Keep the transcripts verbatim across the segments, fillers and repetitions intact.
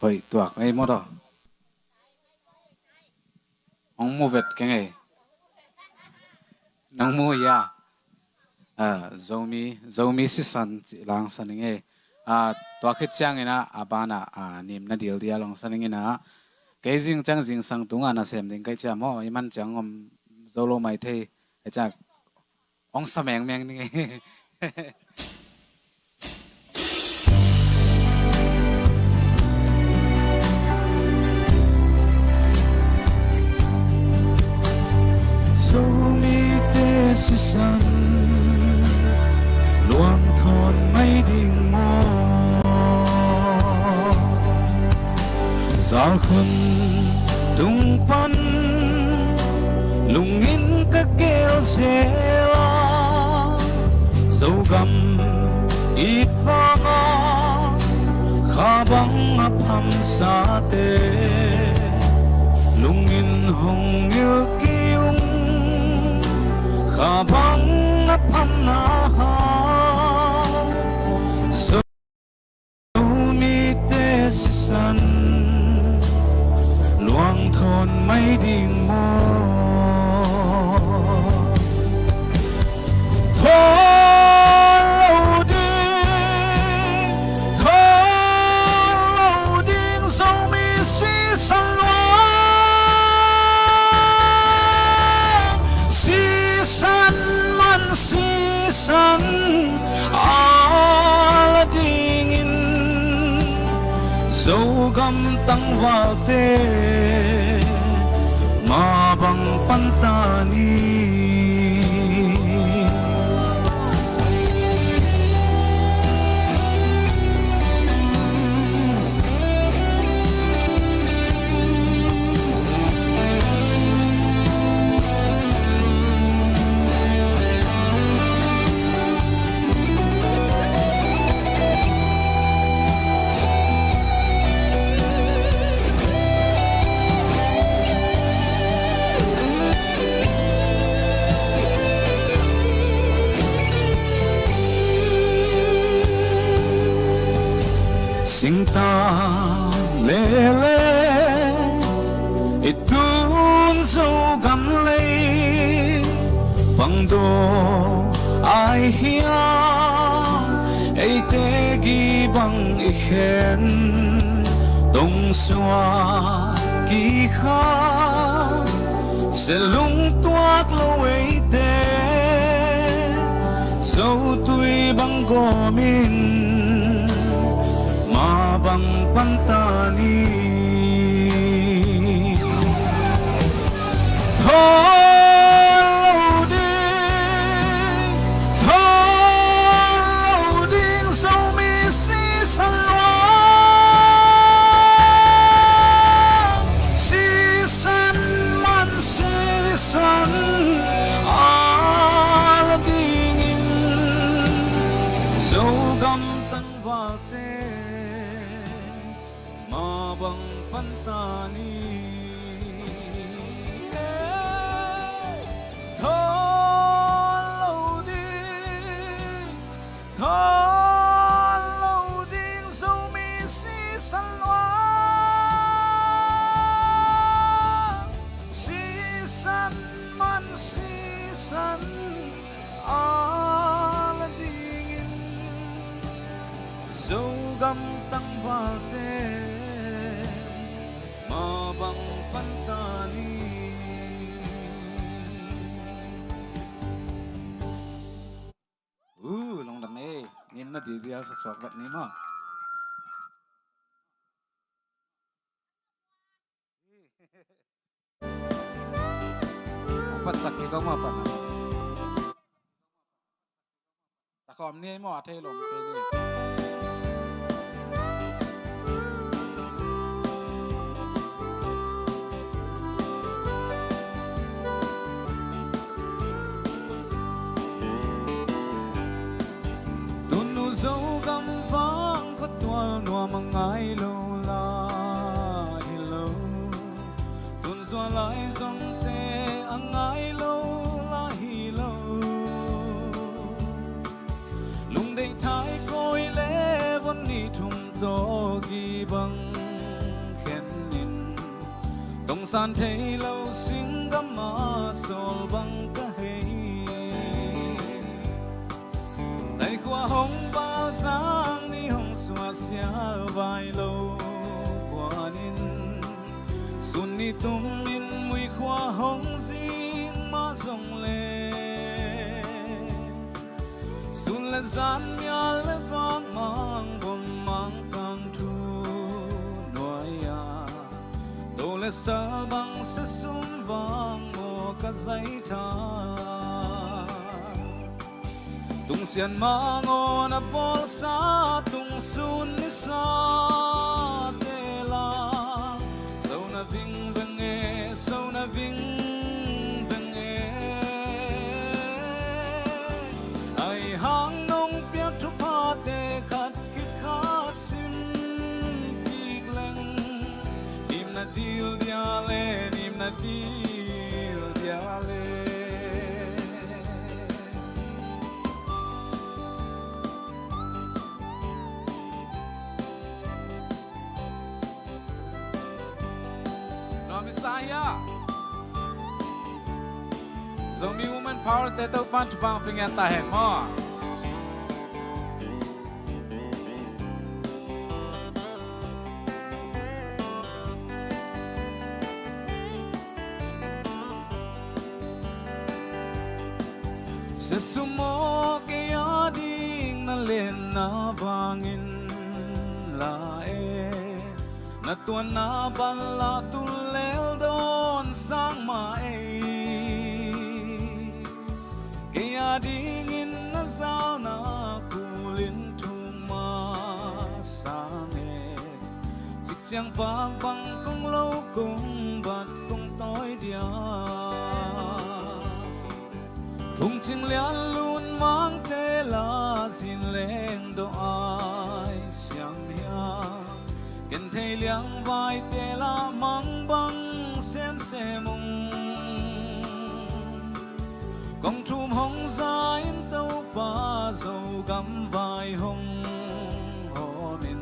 Hoih tuak ei maw taw. Hong mu vet keng ei. Nang mu hia? Ah, Zomi, Zomi sisan cih la hong sa ning ei. Ah, tua khit ciangin ah, a banah, ah, nimna dildial hong sa ning in ah. Kei zing ciang zingsang tungah nasem ding ka hih ciang maw, i man ciang om zo lo mai thei. Hih ciang hong sa mengmeng ning ei. Zomite sisan luang thawn mai ding maw? Zal khun tung pan lungin ka gel zel a, Zogam it vang a, kha bang a phamsate lungin hong ngil kei ung, kha bang a phamna hang. Zomite sisan luang thawn mai ding maw? Thawn lo ding, thawn lo ding, Zomi sisan luang, sisan man sisan a la dingin, Zogam tangvalte mah bang pan ta ni. Singta lele i tun Zogam lei pangdaw ai hiam, eite gii bang i khen, tong suak kikha, selung tuak lo eite, Zotui bang gawmin mah bang pan ta ni. Thawn lo ding, thawn lo ding, Zomi sisan luang, sisan man sisan a la dingin, Zogam tangvalte mah bang pan ta ni. Thawn lo ding, thawn lo ding, Zomi sisan luang, sisan man sisan a la dingin, Zogam tangvalte mah bang pan ta ni. Uh, lungdam ei. Nimna dildial sa suak vat ni maw. Patsak kei ko maw, patna. Takhawm ni ei maw, a thei lom kei ni. Tun uh Zogam vang khuatual nuam a ngai lo lai hi lo. Tun zua lai zongte a ngai lo lai hi lo. Lungdeih thai kawi San thei lo singkam ah sawl bang ka hei. Taikhua hong bal zang ni hong suah sial vai lo kuan in. Sun ni tum in muikhua hong zing mah zong le sun le zan mial le vak mang vom mang kang thu nuai a. To le sal bang se sum vang maw ka zai tha. Tungsian mangawn a bawlsa tungsun nisa te la. So na ving veng e, so na ving veng e. Ai hang nong piak thuphate khat khit khat sim kik leng. Nim na dil dia le, nim na dil dia le. Nuam i sa hia? Zomi Women Power te Topa'n thupha hong pia ngiat ta hen maw. Sia sum aw, kei a ding na lenna vangin la e. Na tuanna ban la tul lel dawn sang mah ei. Kei a dingin na zalna kul in thum mah sang e. Cikciang pak bang kong lo kong bat kong tawi dia. Phungcing lian lun mangte la zin leng dawh ai siam hia. Ken thei liang vaite la mang bang semsem ung. Kong thum hong za in Topa Zogam vai hong hawm in.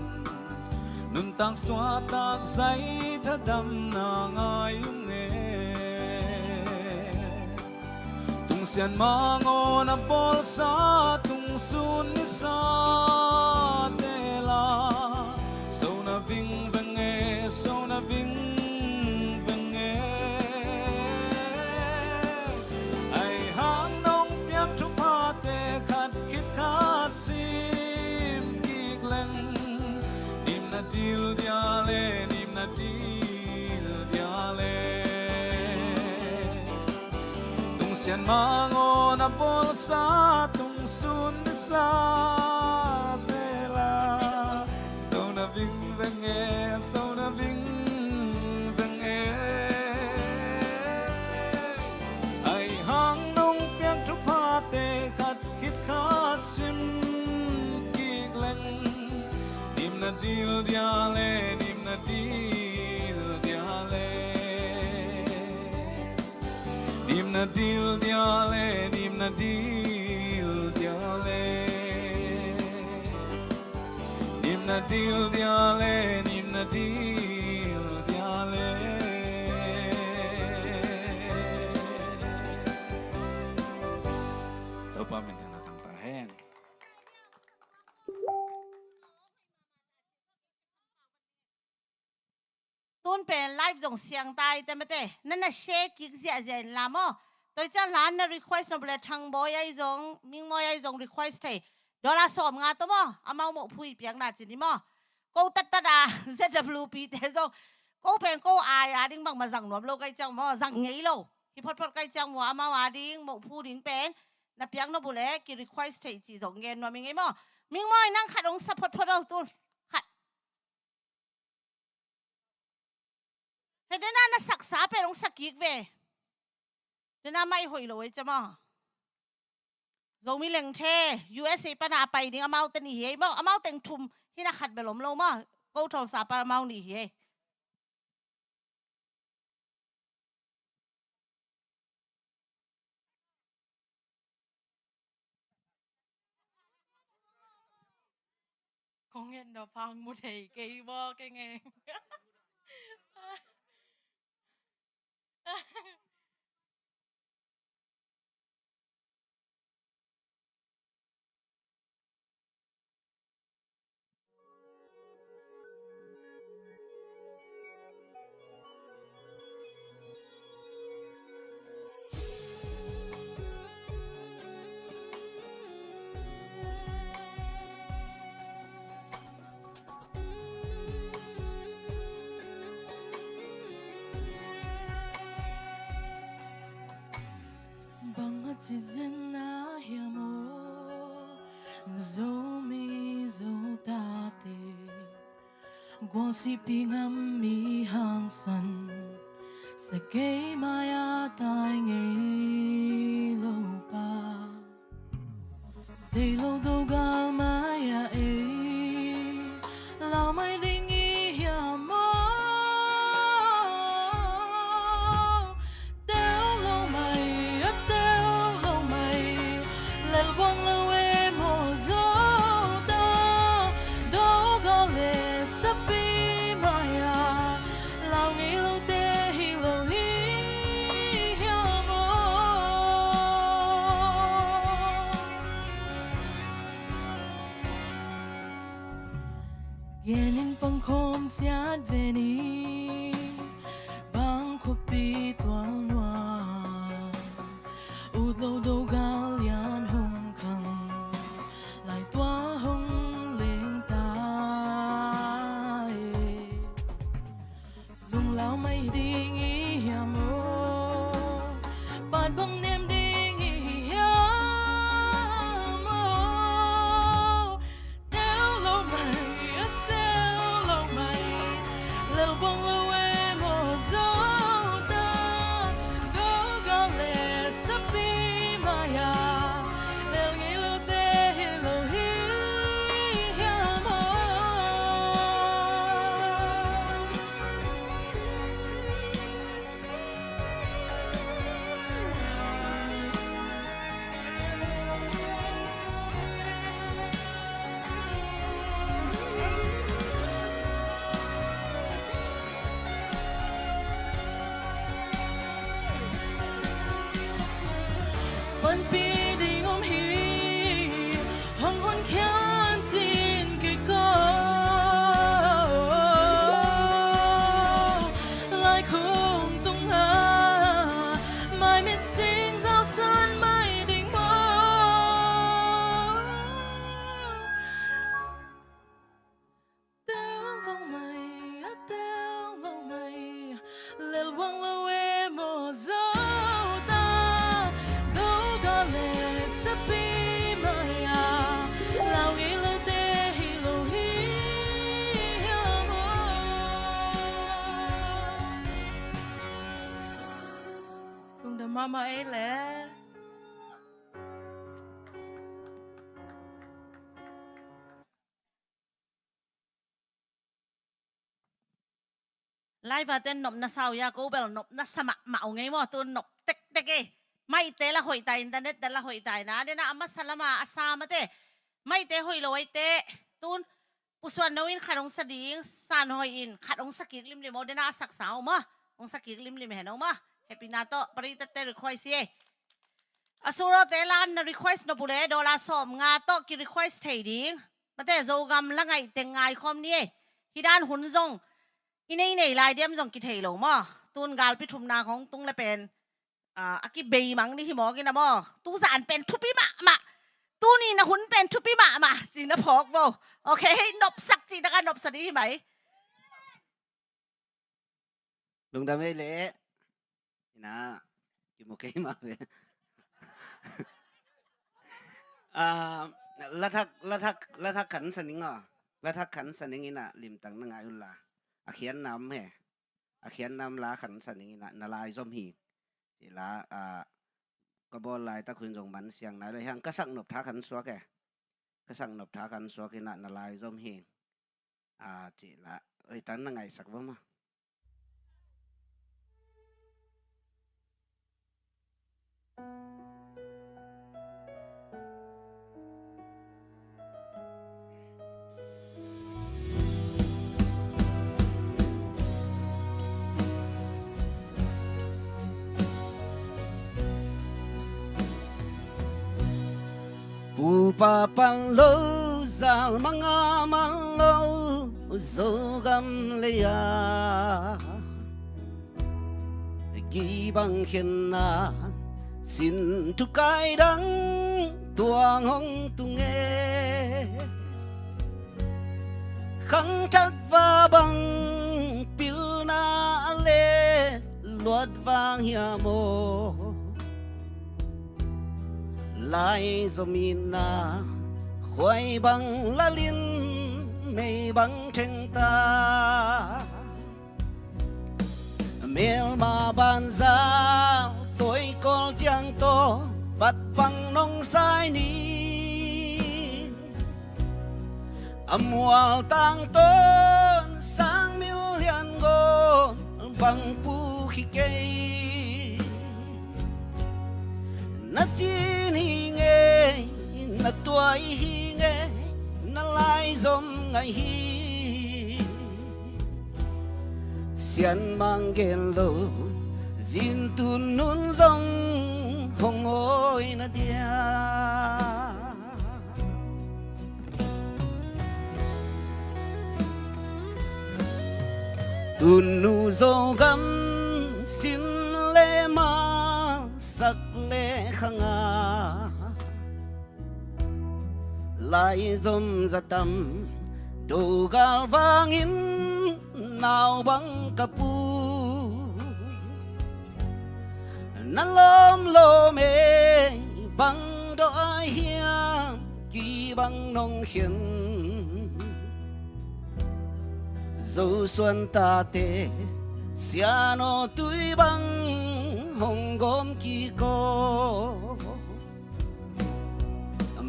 Nuntak suahtak zai thadamna ngai ung e. Tungsian mangawn a bawlsa tungsun nisa te la. So na ving veng e, so na ving veng e. Ai hang nong piak thuphate khat khit khat sim kik leng. Nim na dil dia le, nim na dil dia le. Tungsian mangawn a bawlsa tungsun nisa te la. So na ving veng e, so na ving veng e. Ai hang nong piak thuphate khat khit khat sim kik leng. Nim na dil dia le, nim na dil dia le. Nim na dil dia le, nim na dil dia le. Nim na dil dia le, nim na dil dia le. Topa min thang na tang ta hen. Tun pen live zong siang tai te mate. Na na share kik ziahziah in la maw. Toi ciang hlan na request nop le Thang Bawi ai zong, Ming Mawi ai zong request thei. Dollar sawm nga tawh maw. Amau mawhphu i piakna ci ni maw. Ko tattat a Z W P te zong. Ko pen ko ai a ding bangmah zang nuam lo kai ciang maw. Zang ngei lo. Hi photphot kai ciang maw. Amau a ding mawhphu ding pen na piak nop uh le ki request thei ci zong ngen nuam i ngei maw. Ming Mawi nang khat hong sa photphot aw tun. Khat. He dena na saksa pen hong sa kik ve. Dena mai hoih lo ei cama. Zomi Lengthe U S A pana a pai ding amau te ni hi ei maw. Amau teng thum hi na khat bel om lo maw. Ko thawlsa pan amau ni hi ei. Kong en dawh phang mu thei kei baw kei ngei. Cih zenna hiam aw, Zomi Zotate gualsipi ngam mi hangsan, sa kei mai-a tai ngei lo pa. Deih lo do gal mai-ah ei lau mai ding i hiam aw? Teu lo mai, a teu lo mai, lelbuang lo e maw Zota? Do gal le sapi mai-ah lau ngei lote hi lo hi hiam aw? Genin pangkhawm ciat ve ni, bang khuapi tual nuam, ut lo do gal lian hong khang, lai tual hong leng ta e. Lunglau mai ding i hiam aw? Pat bang nem ding i hiam aw? Teu lo mai, a teu lo mai, lelbuang lo e maw Zota? Do gal le sapi mai-ah lel ngei lote hi lo hi hiam aw? Panpih ding om hi, hong honkhiat in kiko. Laikhum tungah maimit sing zalsan mai ding maw? Teu lo mai, a teu lo mai, lelbuang lo e maw Zota? Do gal le sapi mai-ah lau ngei lote hi lo hi hiam aw? Lungdam mahmah ei le. Live-a ten nopna sa uh hia, ko bel nopna sa mahmah uh ngei maw, tun nop tektek e. Maite la hoih ta, internet te la hoih ta, na dena a masa lama a sa mate. Maite hoih lo aite, tun pusuan no in khat hong sa ding, san hoih in khat hong sa kik limlim aw, dena a saksa aw maw, hong sa kik limlim hen aw maw. Happy na tawh, pari tette request hi e. A suro te la na request nop uh le, dollar sawm nga tawh ki request thei ding. Mate Zogam la ngaih teng ngai khawm ni e. Hih dan hun zong i nei nei lai diam zong kithei lo maw. Tun galpi thumna khong tung le pen, ah, a kibeimang ni hi mawk in a maw. Tuzan pen thupi mahmah. Tuni na hun pen thupi mahmah. Ci na phawk vo. Okay, nopsak cih taka nopsa ding hi mai. Lungdam ei le. Ina, kimu kei mah ve. Ah, lathak, lathak, lathak khat sa ning aw. Lathak khat sa ning ina limtang na ngai un la. A khian nam he. A khian nam la khat sa ning ina na lai zom hi. Ci la, ah, ka bawl laitak hun zong man siang nai lo hiang ka sak nop tha khat suak e. Ka sak nop tha khat suak ina na lai zom hi. A, cih la. Oi, tan na ngaihsak va maw. Upa pan lo, zal manga man lo, Zogam lei-a gih bang khenna, sin thukai dang tuang hong tung e. Khangthak va bang pilna a let luat vang hiam aw? Laizom itna khuai bang lalin mei bang thengta, melma banza toikol ciang tawh pat bang nong sai ni. A mual tangtawn sang mil lian gol bang puk hi kei. Na cin hi ngei, na tuai hi ngei, na laizom ngai hi. Sian mang gen lo, zin tun nun zong hong awi na dia. Tunu Zogam sin le masak le khanga, laizom zatam dogal vangin nau bang ka pu. Na lawm lawm e, bang dawh ai hiam, ki bang nong khen. Zosuan tate siano tui bang hong gawm kiko.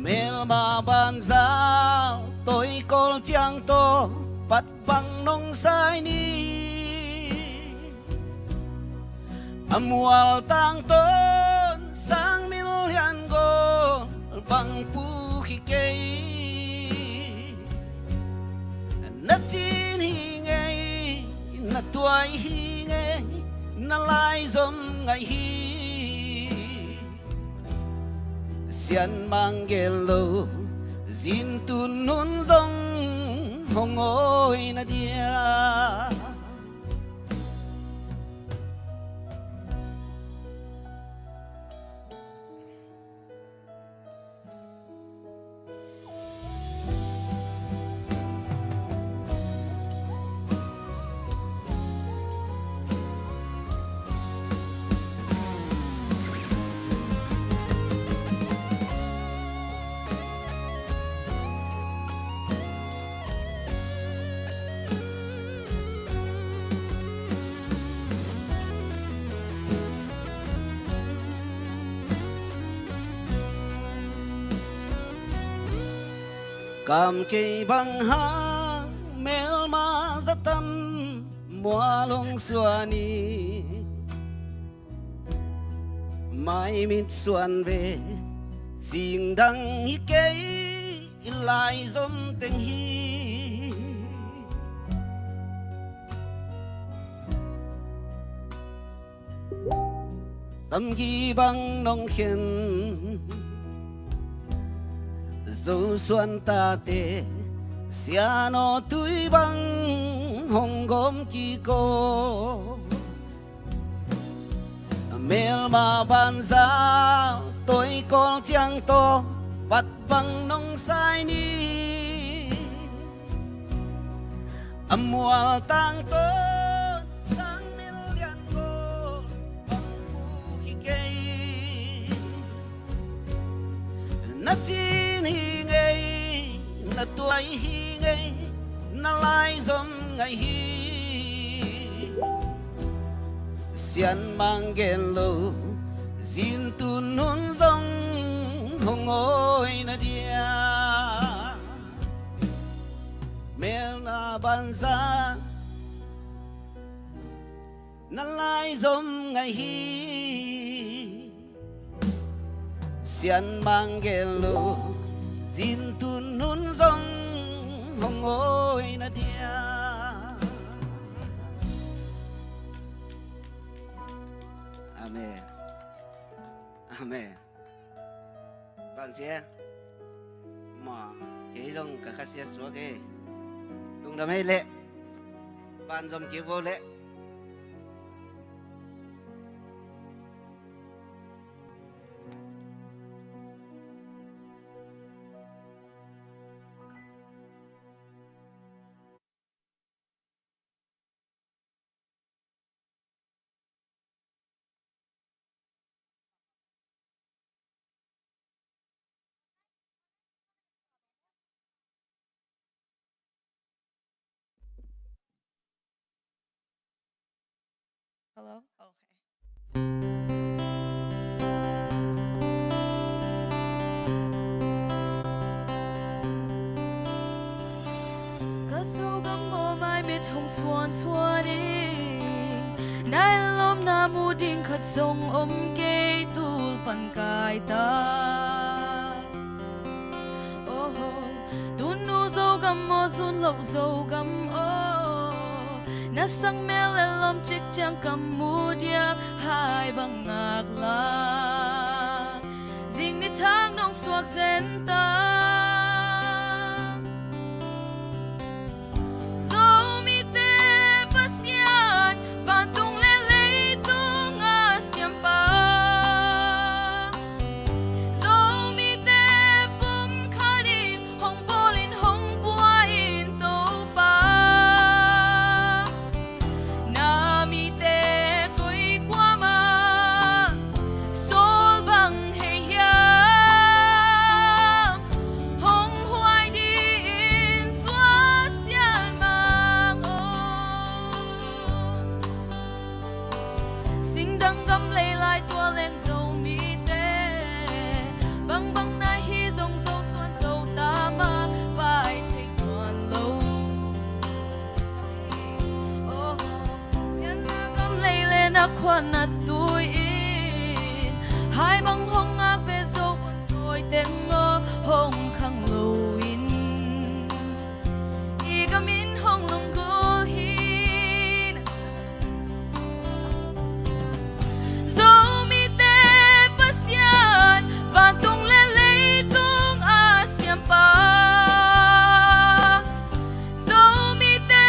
Melma banza toikol ciang tawh pat bang nong sai ni. A mual tangtawn sang mil lian gol bang puk hi kei. Na cin hi ngei, na tuai hi ngei, na laizom ngai hi. Sian mang gen lo, zin tun nun zong hong awi na dia. Kam kei bang hang melma zatam mual hong suan hi. Mai mit suan ve, singdang hi kei, i laizom teng hi. Samgi bang nong khen, Zosuan tate siano tui bang hong gawm kiko. Melma banza toikol ciang tawh pat bang nong sai ni. A mual tangtawn sang mil lian gol bang puk hi kei. Na cin hi ngei, na tuai hi ngei, na laizom ngai hi. Sian mang gen lo, zin tun nun zong hong awi na dia. Melma banza na laizom ngai hi. Sian mang gen lo, zin tun nun zong hong awi na dia. Amen. Amen. Bang sia. Ma, kei zong ka khasia suak e. Lungdam ei leh. Ban zom kik vo leh. Hello? Okay. Ka Zogam maw, mai mit hong suan suan ing. Na et lawmna mu ding khat zong om kei, tul pan kai ta. Oho, tunu Zogam maw, zun loh Zogam aw. Na sang mel et lawm cik ciang ka mu diam, hai bang ngak la. Zing ni thak nong suak zen ta. Zomite Pasian, vantung le leitung a siampa. Zomite pumkhat in hong bawl in hong pua in Topa. Na mite koi kuamah sawl bang hei hiam, hong huai dingin Tua Sian Mang aw. Singdang gam lei lai tua leng Zomite, bangbang na hi zong Zo suan Zo ta mah, pai thei tuan lo. Oh, pianna gam lei le na khuan na tui in, hai bang hong ngak ve Zo kuan tawi teng aw, hong khang lo in. I gam in hong lunggulh hi. Zomite Pasian, vantung le leitung a siampa. Zomite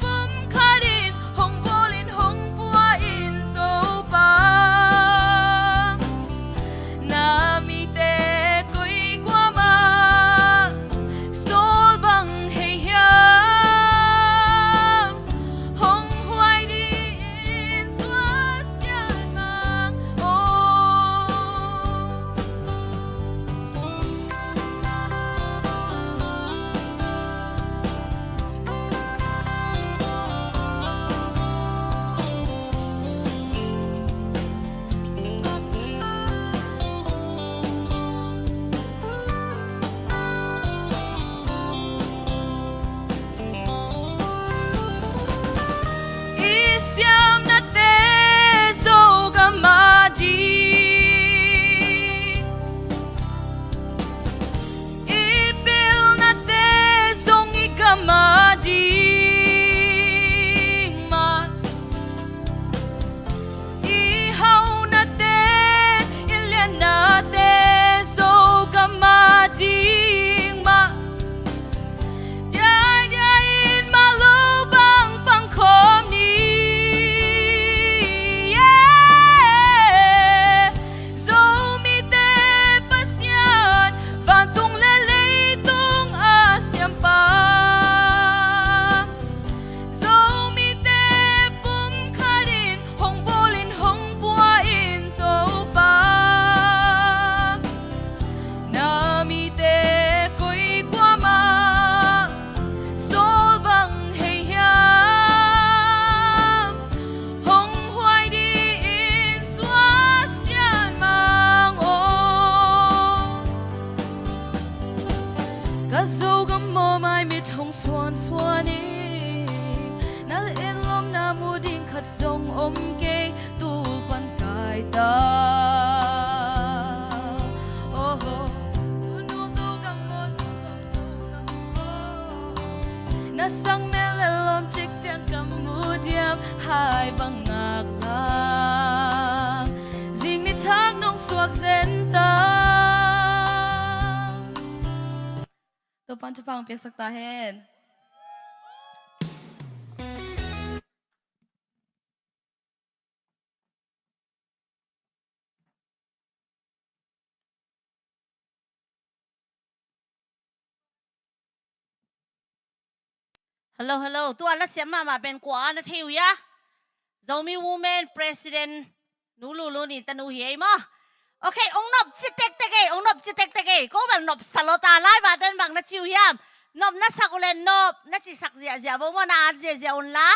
pumkhat in hong bawl in hong pua in Topa. Na mite koi kuamah sawl bang hei hiam, hong huai dingin Tua Sian Mang aw. I siamnate Zogam a ding, i pilnate zong i gam a ding mah. I haunate, i liannate Zogam a ding mah. Diaidiai in mah lo bang pang khawm ni. Yeah. Zomite Pasian, vantung le leitung a siampa. Zomite pumkhat in hong bawl in hong pua in Topa. Na mite koi kuamah sawl bang hei hiam, hong huai dingin Tua Sian Mang aw. Ka Zogam maw, mai mit hong suan suan ing. Na et lawmna mu ding khat zong om kei, tul pan kai ta. Oho, tunu Zogam maw, Zogam, Zogam aw. Na sang mel le lawm cik ciang ka mu diam, hai bang ngak la. Zing ni thak nong suak zen ta. Topan thupha piaksak ta hen. Hello, hello. Tua la siam mahmah pen kua na thei uh hia? Zomi Women President Nu Lulu ni tanu hi ei maw? Okay, ong nop ci tektek ei, ong nop ci tektek ei. Ko bel nop sa lo ta lai ba ten bang na ci uh hiam? Nop na sak uh le nop na ci sak ziahziah vo maw, na at ziahziah un la.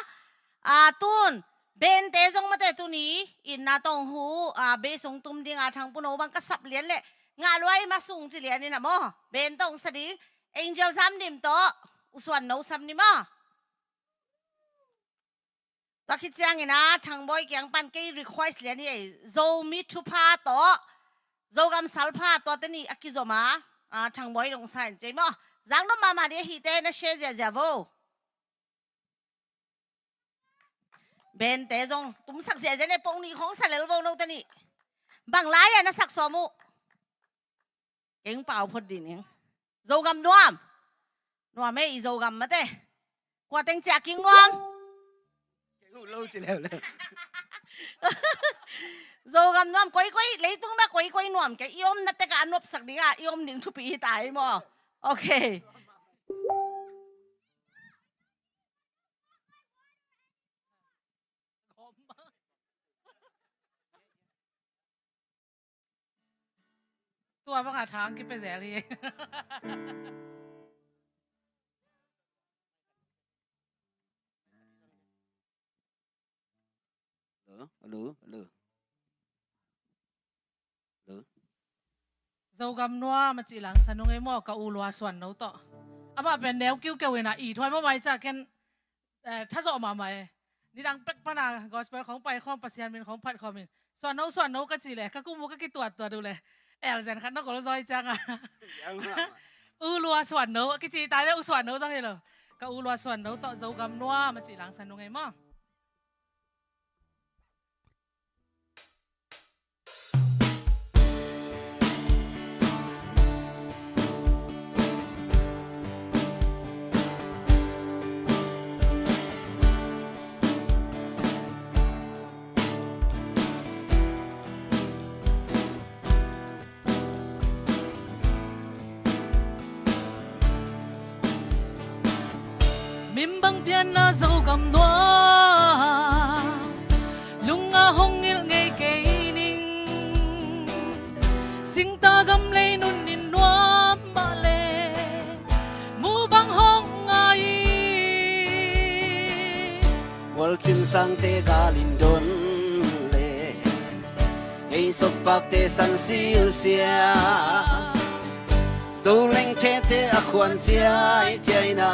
A, tun Band te zong mate tuni in na tawng hu, a, bass hong tum ding a Thang Pu No bang ka sap lian leh ngah luai ma sung ci lian in a maw. Band tawng sa ding Angel Zam Nim tawh U Suan No sam ni maw. Tua khit ciangin a Thang Bawi kiang pan kei request lian hi ei. Zomi thupha tawh, Zogam salpha tawh teni a kizom a, a, Thang Bawi dong sa in cei maw. Zang nop mahmah dih ahite na share ziahziah vo. Band te zong tumsak ziahziah ne, pong nih khong sa lel vo no teni. Bang lai a na sak sawm uh. Keng pau phot din eng. Zogam nuam. Nuam e i Zogam mate. Kua teng ciah king nuam. Keng uh lo ci leuleu. Zogam nuam koikoi, leitung mah koikoi nuam kei. I omna tek a nuamsak ding a, i om ding thupi hi ta hi maw. Ok. Tua banga thang kipia zel hi. Hello, hello, hello. Hello. Zogam nuam a cih lang sa nung ei maw, ka u Lua Suan No tawh. Amah pen neu kiukeu in a i thuai mawmai ca ken, eh, thazawh mahmah e. Nidang pek pana gospel khong pai khawm, Pasian min khong phat khawm in. Suan No, Suan No ka ci le, ka kum uh ka kituattuat uh le. El zen khat na gol zawi cianga. U Lua Suan No, a kici tai ve, U Suan No zong hi lo. Ka u Lua Suan No tawh Zogam nuam a cih lang sa nung ei maw. Min bang pianna Zogam nuam, lungah hong ngilh ngei kei ning. Singta gam lei nun in nuam mah le, mu bang hong ngai. Mualcin sangte gal in don le, ei sokpakte san silsia. Zoleng khete a khuan ciai ciaina,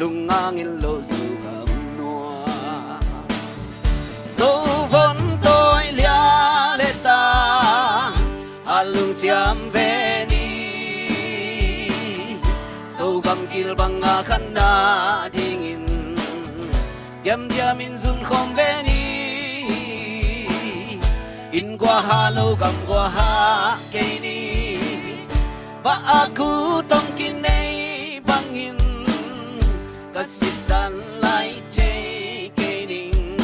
lungah ngilh lo Zogam nuam. Zo von tawi lia le ta, a lungciam ve ni. Zogam kil banga khanna dingin, diamdiam in zun khawm ve ni. Inn guaha lo gam guaha kei ni. Vah a ku tong kinei bangin, ka sisan lai thei kei ning.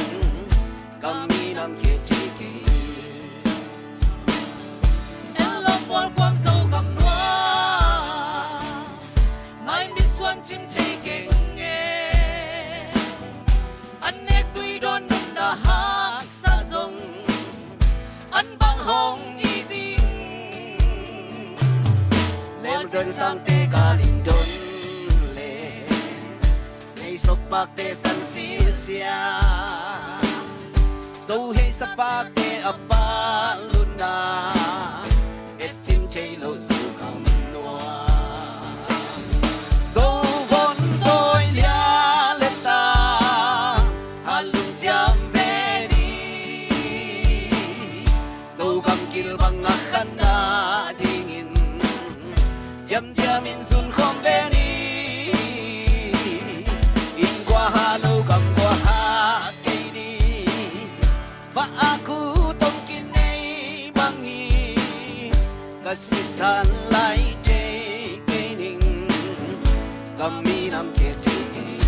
Ka minam khia thei kei ning. En lo mual kuam Zogam nuam, mai mit suan cim thei keng e. An nek tui dawn nunna haksa zong, an bang hong it ding. Mualcin sangte gal in don le, ei sokpakte san silsia. Zo hei sapakte a pal lutna, et cim thei lo Zogam nuam. Zo von tawi lia le ta, a lungciam ve ni. Zogam kil banga khanna dingin, diamdiam in zun khawm ve ni. Inn guaha lo gam guaha kei ni. Vah a ku tong kinei bangin, ka sisan lai thei kei ning. Ka minam khia thei kei ning.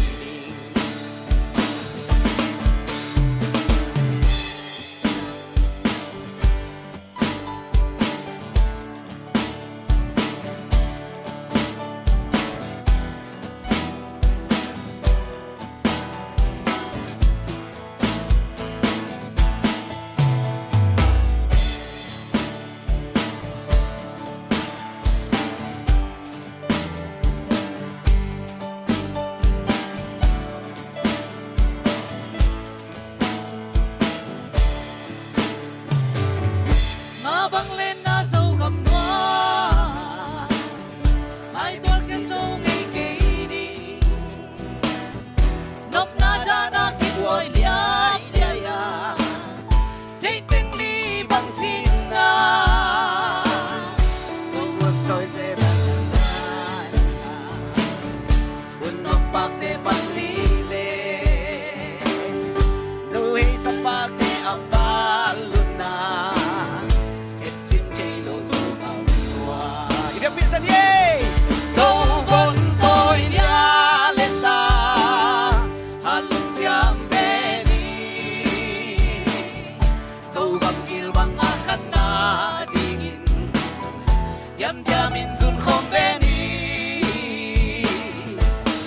Diamdiam in zun khawm ve ni.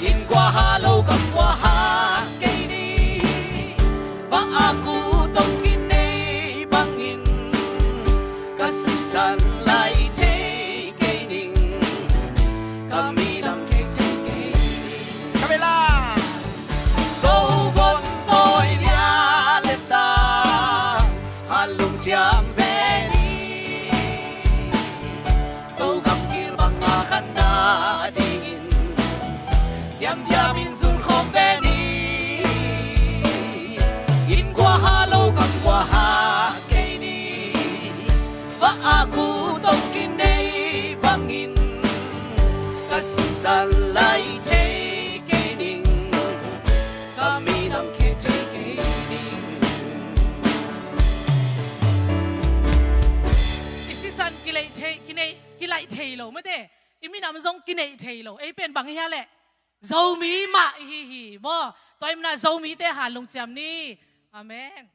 Inn kua ha lo, gam kua ha kei ni. Vah a kut hong kinei bangin ka sisan lai thei kei ning. Ka minam khek thei kei ning. Ka vela. Zo von tawi lia le ta, ha lungciam ve ni. Zogam kil bang a khan na dingin diamdiam in zun khawm ve ni. Inn kua ha lo, gam kua ha kei ni. Vah a kut hong kinei bangin ka sisan lai thei kei ning. Ka minam khek thei kei ning. I sisan kilei thei, kinei, kilaih thei lo mate. I minam zong kinei thei lo. Ei pen bang hia leh Zomi mah i hi hi maw. Tua i mah Zomite ha lungciam ni. Amen.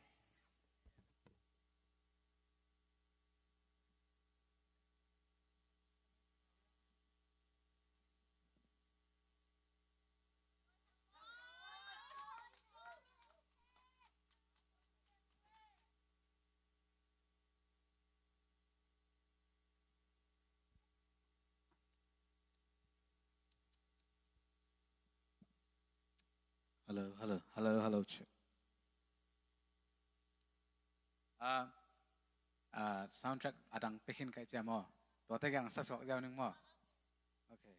Hello, hello, hello, hello, check. Ah, ah, soundtrack adang pia khin ka hih ciang maw. Tuate kiang sa suak ziau ning maw. Okay.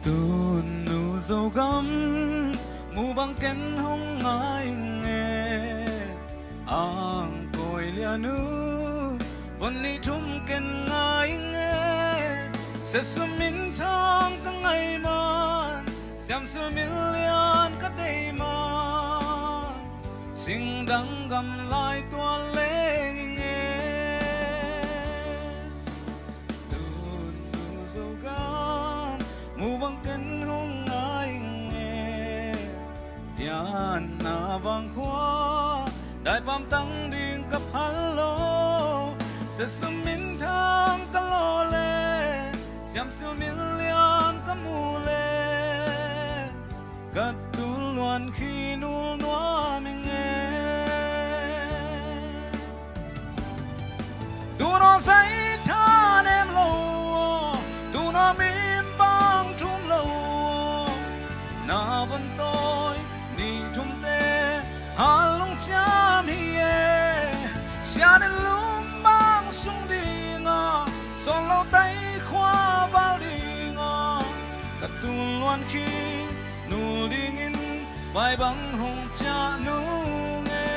Tunu Zogam mu bang ken hong ngai ing e. Angkawi Lianu von nih thum ken ngai ing e. Siasum minthang ka ngai man, Siamsil Min Lian ka deih man, Singdang gam lai tuan leng ing e. Tunu Zogam mu bang ken hong ngai ing e. Pianna vangkhua daipam tang ding ka phal lo. Siasum minthang ka lawh le, Siamsil Min Lian ka muh le, ka tul luan khi nul nuam ing e. Tunu zai thanem lo, tunu mim bang thum lo, na von tawi nih thumte ha lungciam hi e. Sian in lum bang sung dinga, sawn lo tai khua val dinga, ka tul luan khi nul dingin vai bang hong ciah nung e.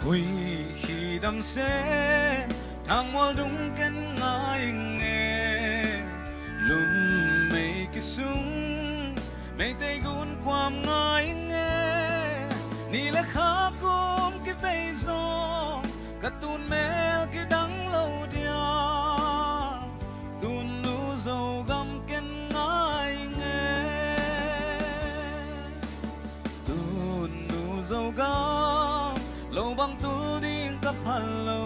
Huih khi dam se, thangmual dung ken ngai ing e. Lum mei kisung, Meitei gun kuam ngai ing e. Ni le kha kum kivei zong, ka tun mel kidang lo dia. Tunu Zogam ken ngai ing e. Tunu Zogam lo bang tul ding ka phal lo.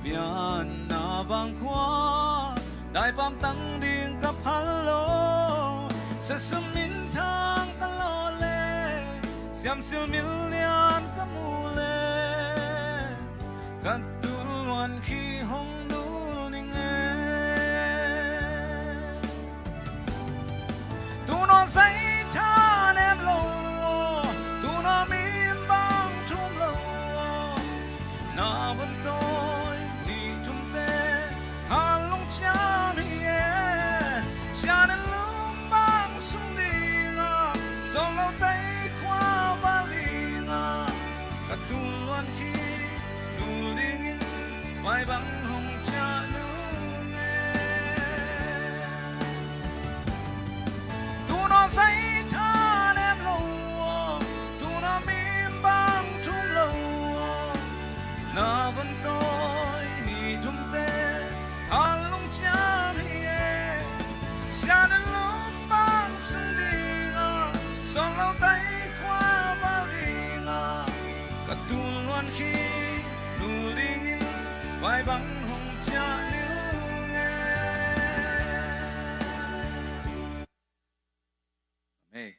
Pianna vangkhua daipam tang ding ka phal lo. Siasum minthang ka lawh le, Siamsil Min Lian ka muh le, ka tul luan khi hong nul ning e. Tunu zai thanem lo, Sawt lo tei khua val dingah ka tun luan khi nul dingin vai bang hong ciah nung e. Tunaw zei tha nem lo aw, tunaw mim bang thum lo aw, na van tawi ni thumte hal lungciam hi e. Sianin lum bang sung dingah, sawt lo tei khua val dingah ka tun luan khi nul dingin vai bang hong ciah nung e. Amen.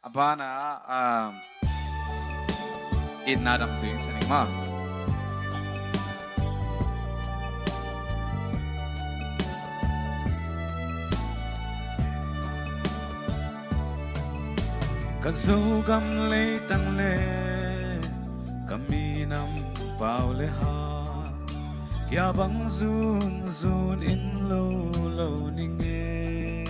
A banah, um, itna damtui sa ning maw. Ka Zogam leitang le ka minam pau le ha kia bang zunzun in lo lo ning e.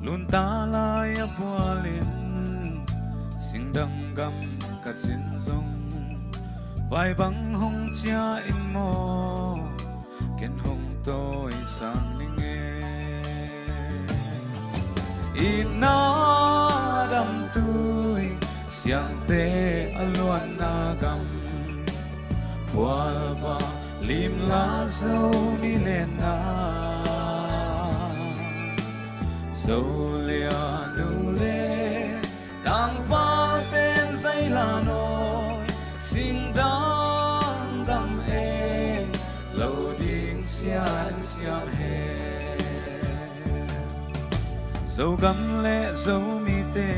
Lunta lai a pualin singdang gam ka sin zong vai bang hong ciah in maw, ken hong tawi sang ning e. Itna damtui siangte a luanna gam, phualva limla Zomi lenna, Zo le a nu le tangpalten zei la nawi, singdang gam e lo ding sian siam he. Zogam le Zomite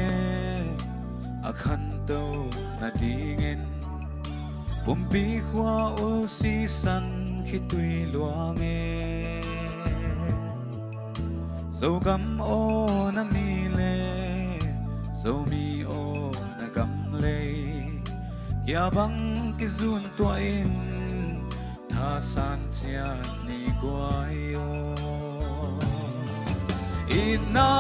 a khanto nadingin pumpi khua ul sisan khitui luang e. Zogam aw na mi le Zomi aw na gam lei kia bang kizun tuah in thasan ciat ni guai aw. Itna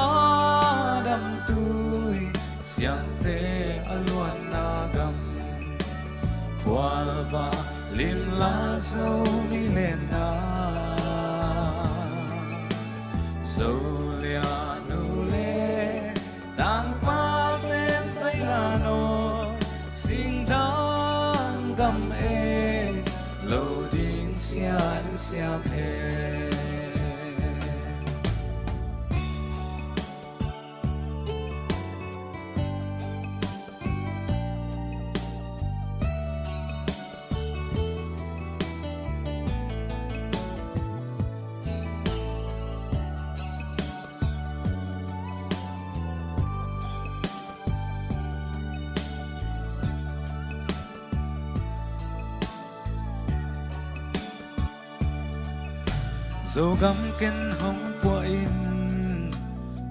damtui siangte a luanna gam, phualva limla Zomi lenna, Zo le a nu le tangpalten zei la nawi, singdang gam e lo ding sian siam he. Zogam ken hong puah in,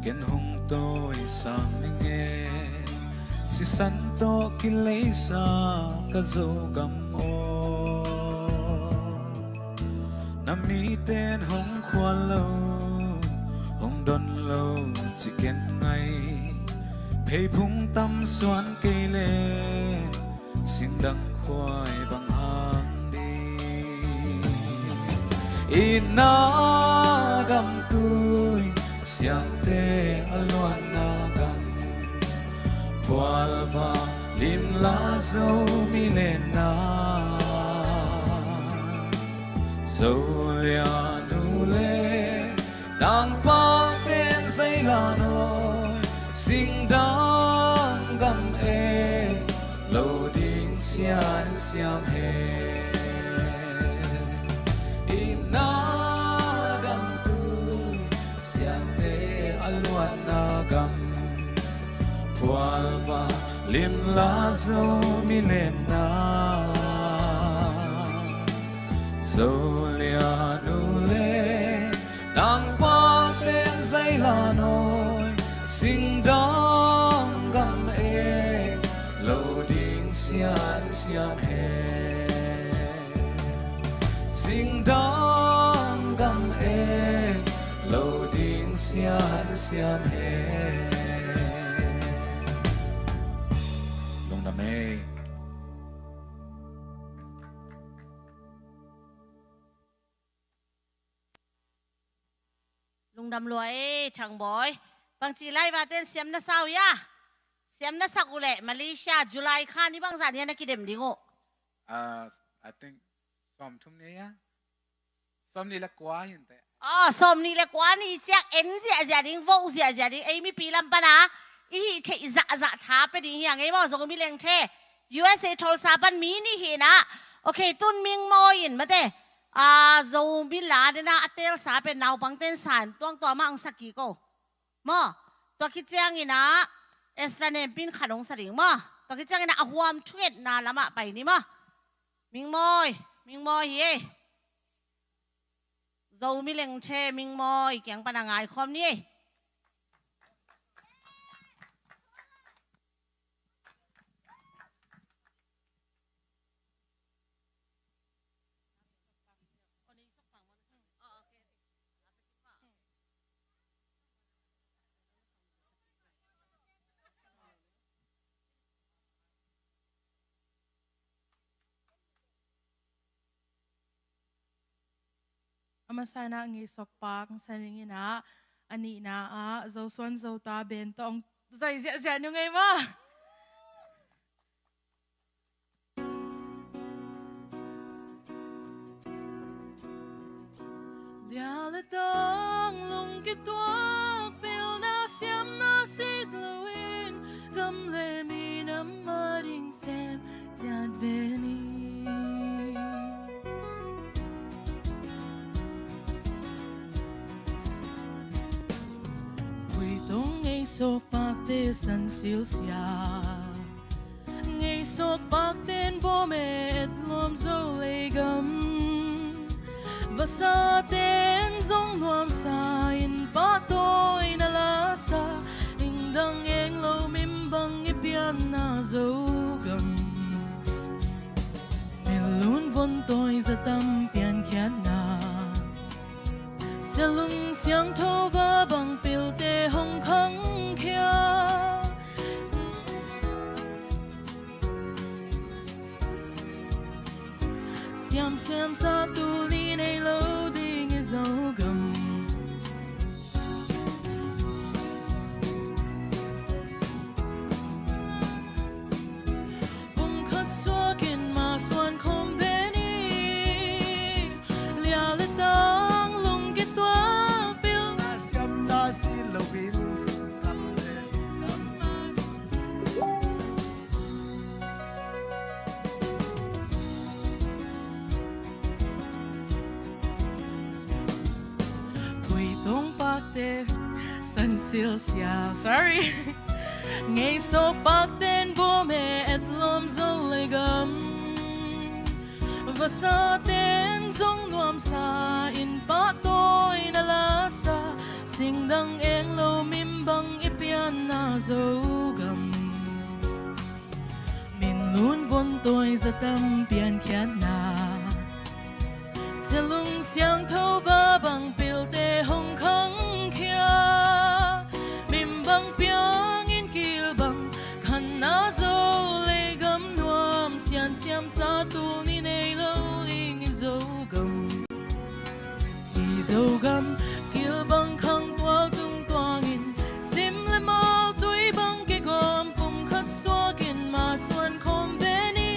ken hong tawi sang ning e. Sisan tawh kileisa ka Zogam aw, na miten hong khual lo, hong don lo ci ken ngai. Pheiphung tam suan kei le singdang khuai bang hang ding. Itna damtui siangte a luanna gam, phualva limla Zomi lenna, Zo le a nu le tangpalten zei la nawi, singdang gam e lo ding sian siam he. Itna damtui siangte a luanna gam, phualva limla Zomi lenna, Zo le a nu le tangpalten zei la nawi, singdang gam e lo ding sian siam he. Singdang gam e lo ding sia An siam he. Lungdam ei. Lungdam lua ei, Thangbawi. Bangci lai va ten siam na sa uh ia? Siam na sak uh leh Malaysia July kha ni bangzah ni a na kidem ding uh? Ah, I think sawmthum ni ia. Sawmnih le kua hi inteh. Oh, sawmnih le kua ni ciang en ziahziah ding, vo ziahziah ding, ei mipi lam pana i hih theih zahzah tha pia ding hi a ngei maw, Zomi Lengthe. U S A Tulsa pan mi nih hi na. Okay, tun Mingmawi in mate, ah, Zomi la dena a telsa pen naupang ten san tuangtuang mah ang sak kik o. Maw, tua khit ciangin ah Esther nempin khat hong sa ding maw. Tua khit ciangin ah a huam thungetna lamah pai ni maw. Mingmawi, Mingmawi hi ei. Zomi Lengthe Mingmawi kiang pana ngaikhawm ni ei. A masa in ah Ngei Sawk Pak hong sa ning in ah, a nihna ah Zosuan Zota Band tawh hong zai ziahziah ni ngei maw. Lia le tang lungkituak pilna siamna sit loin gam le minam ading sem ciat ve ni. Khuitong Ngei Sawk Pakte san silsia. Ngei Sawk Pakten bawm e et luam zo leigam. Vasaten zong nuamsa in pahtawi na lasa. Ing dang eng lo min bang i pianna Zogam. Milun vontawi zatam piankhiatna. Sialung siangtho va bang pilte hong khangkhia. Siamsiam sa tul ni nei lo ding i Zogam. Pumkhat suakin masuan khawm ve ni. Lia le tang lungkituak pilna siamna sit loin. Khuitong Pakte san silsia. Sorry. Ngei Sawk Pakten bawm e et luam zo leigam. Vasaten zong nuamsa in pahtawi na lasa. Sing dang eng lo min bang i pianna Zogam. Milun vontawi zatam piankhiatna. Sialung siangtho va bang pilte hong khangkhia. Min bang piangin kil bang khanna zo leigam nuam. Siansiam sa tul ni nei lo ding i Zogam. I Zogam kilbang khang tual tungtuangin sim le mal tui bang kigawm pumkhat suakin masuan khawm ve ni.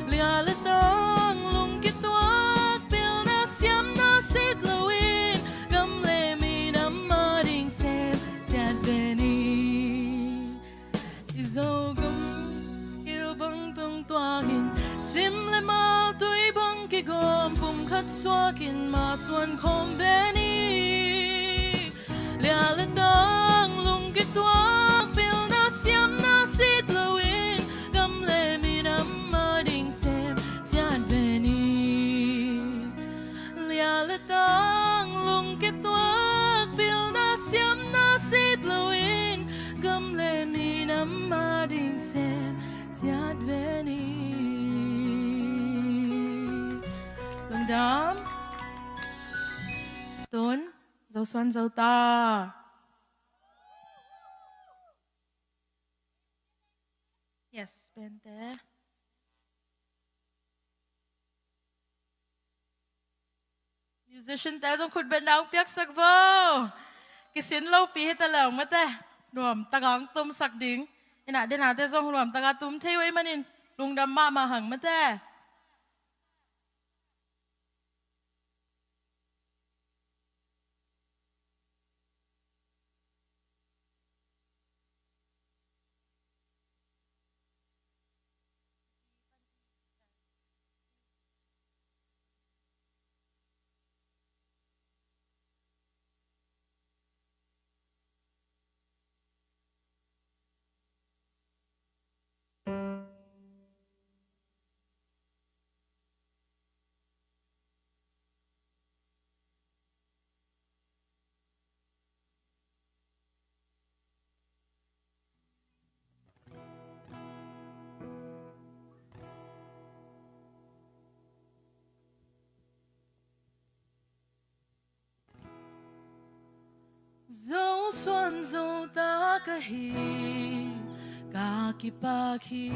Lia le tang lungkituak pilna siamna sit loin gam le minam ading sem ciat ve ni. I Zogam kilbang tungtuangin sim le mal tui bang kigawm pumkhat suakin masuan khawm ve ni. Lia le tang lungkituak pilna siamna sit loin gam le minam ading sem ciat ve ni. Lia le tang lungkituak pilna siamna sit loin gam le minam ading sem ciat ve ni. Lungdam. Tun Zo suan zo ta. Yes, band te. Musician te zong khut beng dang piaksak vo. Kisin lopi hi ta leng mate. Nuam tagang tumsak ding. Ina dena te zong nuam taga tum thei uh ei manin lungdam mahmah hang mate. Zosuan zo ta ka hi, ka kipak hi.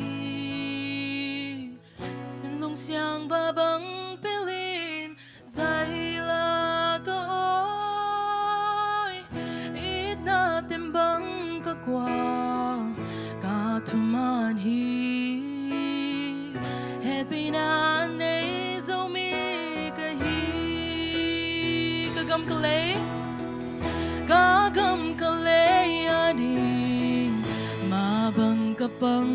Sinlung siang ba bang pelin zaila ka awi, itna tem bang ka kua, ka thuman hi. Hehpihna nei Zomi ka hi. Ka gam ka lei, ka gam ka lei a ding mah bang ka pang.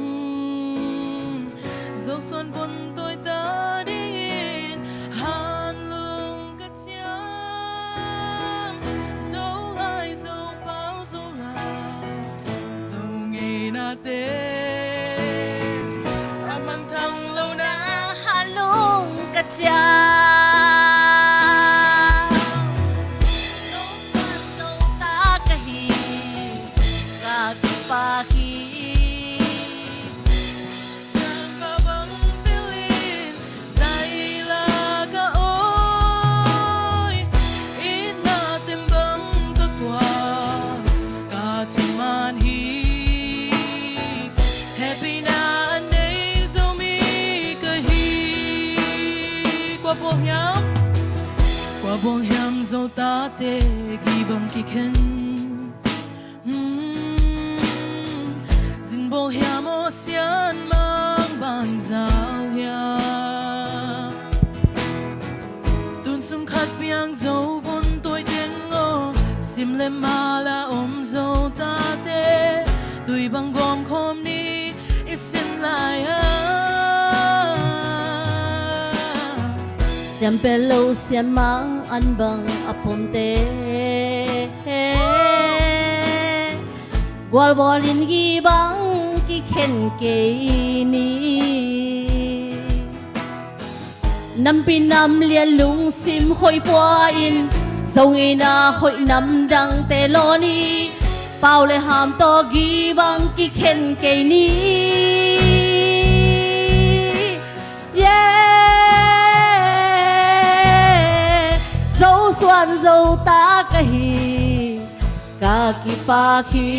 Zosuan bun tawi ta dingin hanlung ka ciam. Zo lai, Zo pau, Zo la, Zo ngeina te a manthang lo na hanlung ka ciam. Zosuan zo ta ka hi, ka kipak hi. Zaila ka awi, itna tem bang ka kua, ka thuman hi. Hehpihna nei Zomi ka hi. Kua buang hiam? Kua buang hiam Zo tate gih bang kikhen? Hmm, zin bawl hiam aw, sian mang ban zal hiam? Tun sung khat piang Zo vun tawi teng aw, sim le mala om Zo tate, tui bang gawm khawm ni i sin lai a. Siam pel lo sian mang an bang a pomte. Gualbawlin gih bang kikhen kei ni. Nampi nam lian lungsim hoih pua in, Zo ngeina hoih nam dangte law ni. Pau le ham tawh gih bang kikhen kei ni. Yeah. Zosuan zo ta ka hi, ka kipak hi.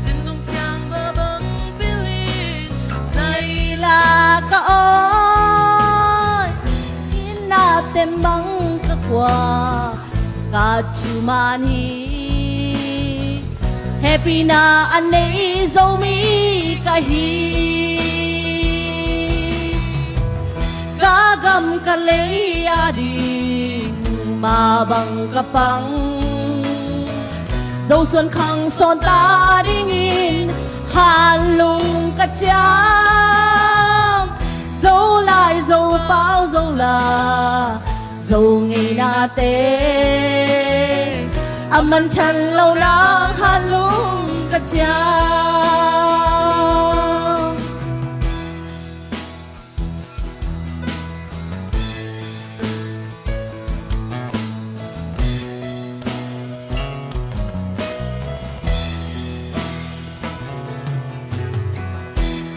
Sinlung siang ba bang pilin zaila ka awi, itna tem bang ka kua, ka thuman hi. Hehpihna a nei Zomi ka hi. Ka gam ka lei a ding mah bang ka pang. Zosuan khang sawn ta dingin hanlung ka ciam. Zo lai, Zo pau, Zo la, Zo ngeinate a manthan lo nang hanlung ka ciam.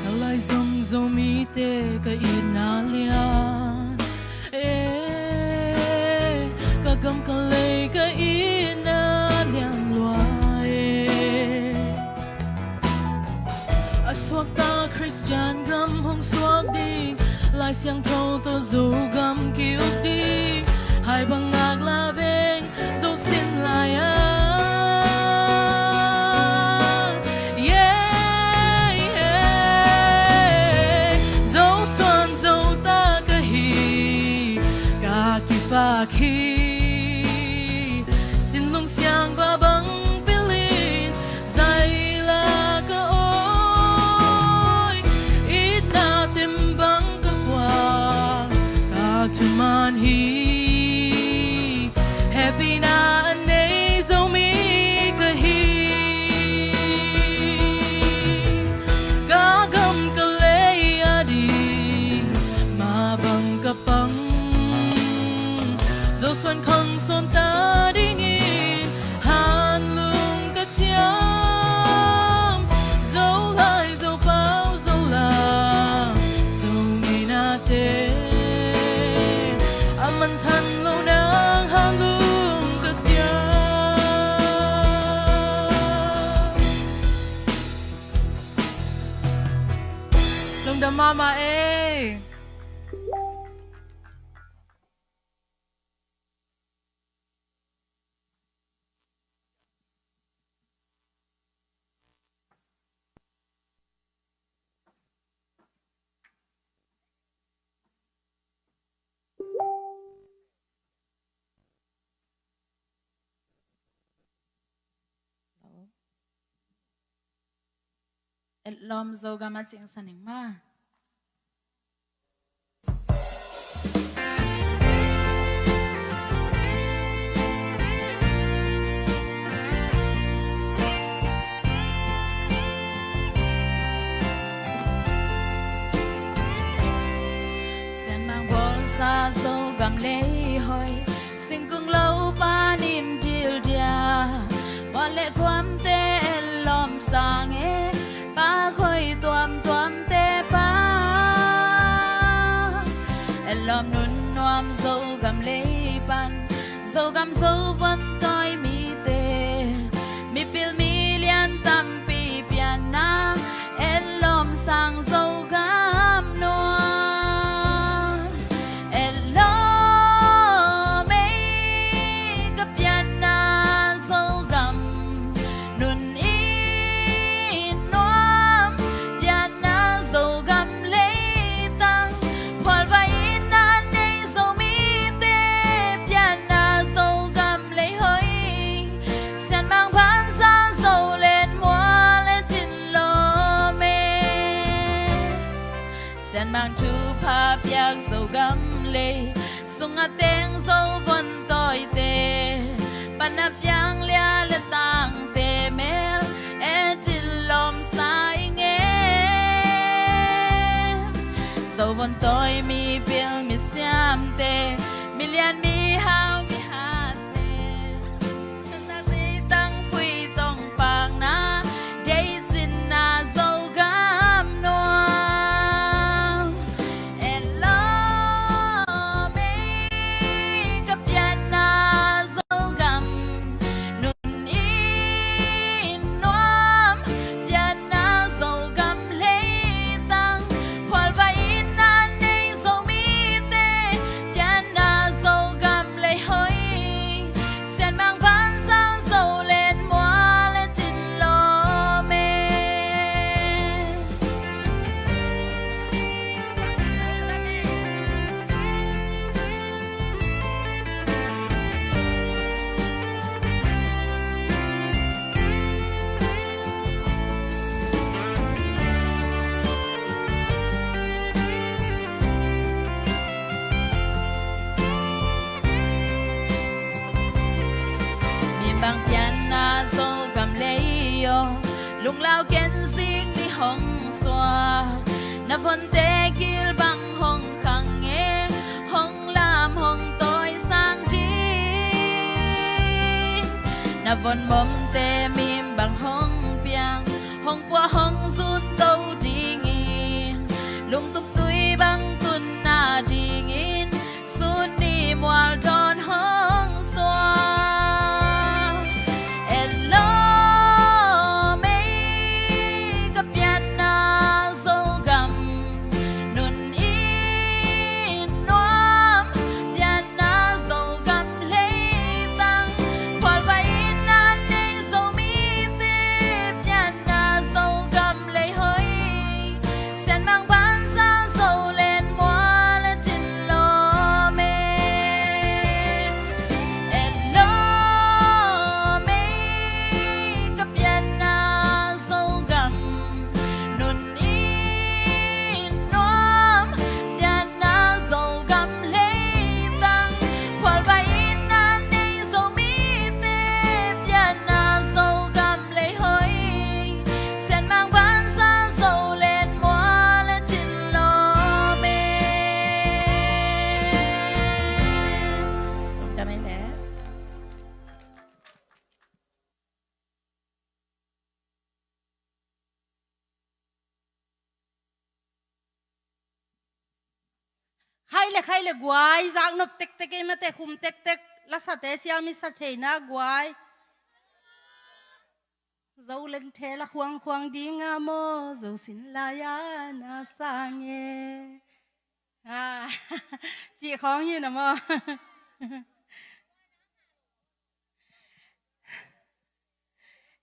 Ka laizom Zomite ka itna lian, eh, ka gam ka lei Zogam ki-uk ding, hai bang ngaklah veng, Zo sin lai-ah. Yeah, yeah. Zo suan Zo ta ka hi, ka kipak hi. Sinlung siangpa bang pilin, zaila ka awi, itna tem bang ka kuang, ka thuman hi. Hehpihna a nei Zomi ka hi. Ka gam ka lei ading, mah bang ka pang. Zo suan khang suan ta dingin, hanlung ka ciam. Zo lai, Zo pau, Zo lam, Zo ngeina te, a manthan lo nang hanlung ka ciam. Lungdam mahmah ei. Etlawm Zogam a cingsa ning maw. Sianmang bawlsa Zogam lei hoih, singkung lo panin dildial, mual le khuamte etlawm sang e, pak hoih tuamtuamte pak. Etlawm nun nuam Zogam lei pan, Zogam Zo vontawi mite, mipil milian tampi pianna, etlawm sang Zogam nuam. Etlawm ei ka pianna Zogam, nun in nuam pianna Zogam leitang, phualvai itna nei Zomite pianna Zogam lei hoih. Sianmang vansa Zo len mual e tin lawm e. Sianmang thupha piak Zogam lei, sungah teng Zo vontawite, pan a piang lia le tangte mel e tin lawm sa ing e. Zo vontawi mipil misiamte, milian mihau mihatte, na deitang phuitong pakna, deicinna Zogam nuam. Etlawm ei ka pianna Zogam, nun in nuam pianna Zogam leitang, phualvai itna nei Zomite pianna Zogam lei hoih. Sianmang vansa Zo len mual e tin lawm e. Mibang pianna Zogam lei aw, lunglau ken zik ni hong suak, na vonte gil bang hong khang e, hong lam hong tawisang ding. Na von momte mibang hong piang, hong pua hong zun to dingin, lungtup tui bang tunna dingin, sun ni mual dawn hong suak. Etlawm ei ka pianna Zogam, nun in nuam Khai le khai le guai, zaknop tektek ei mate, khum tektek, lasate siam i sa theina guai. Zo lengthe la khuangkhuang dinga maw, zo sin lai-a na sang e. Ah, cih khawng hi na maw?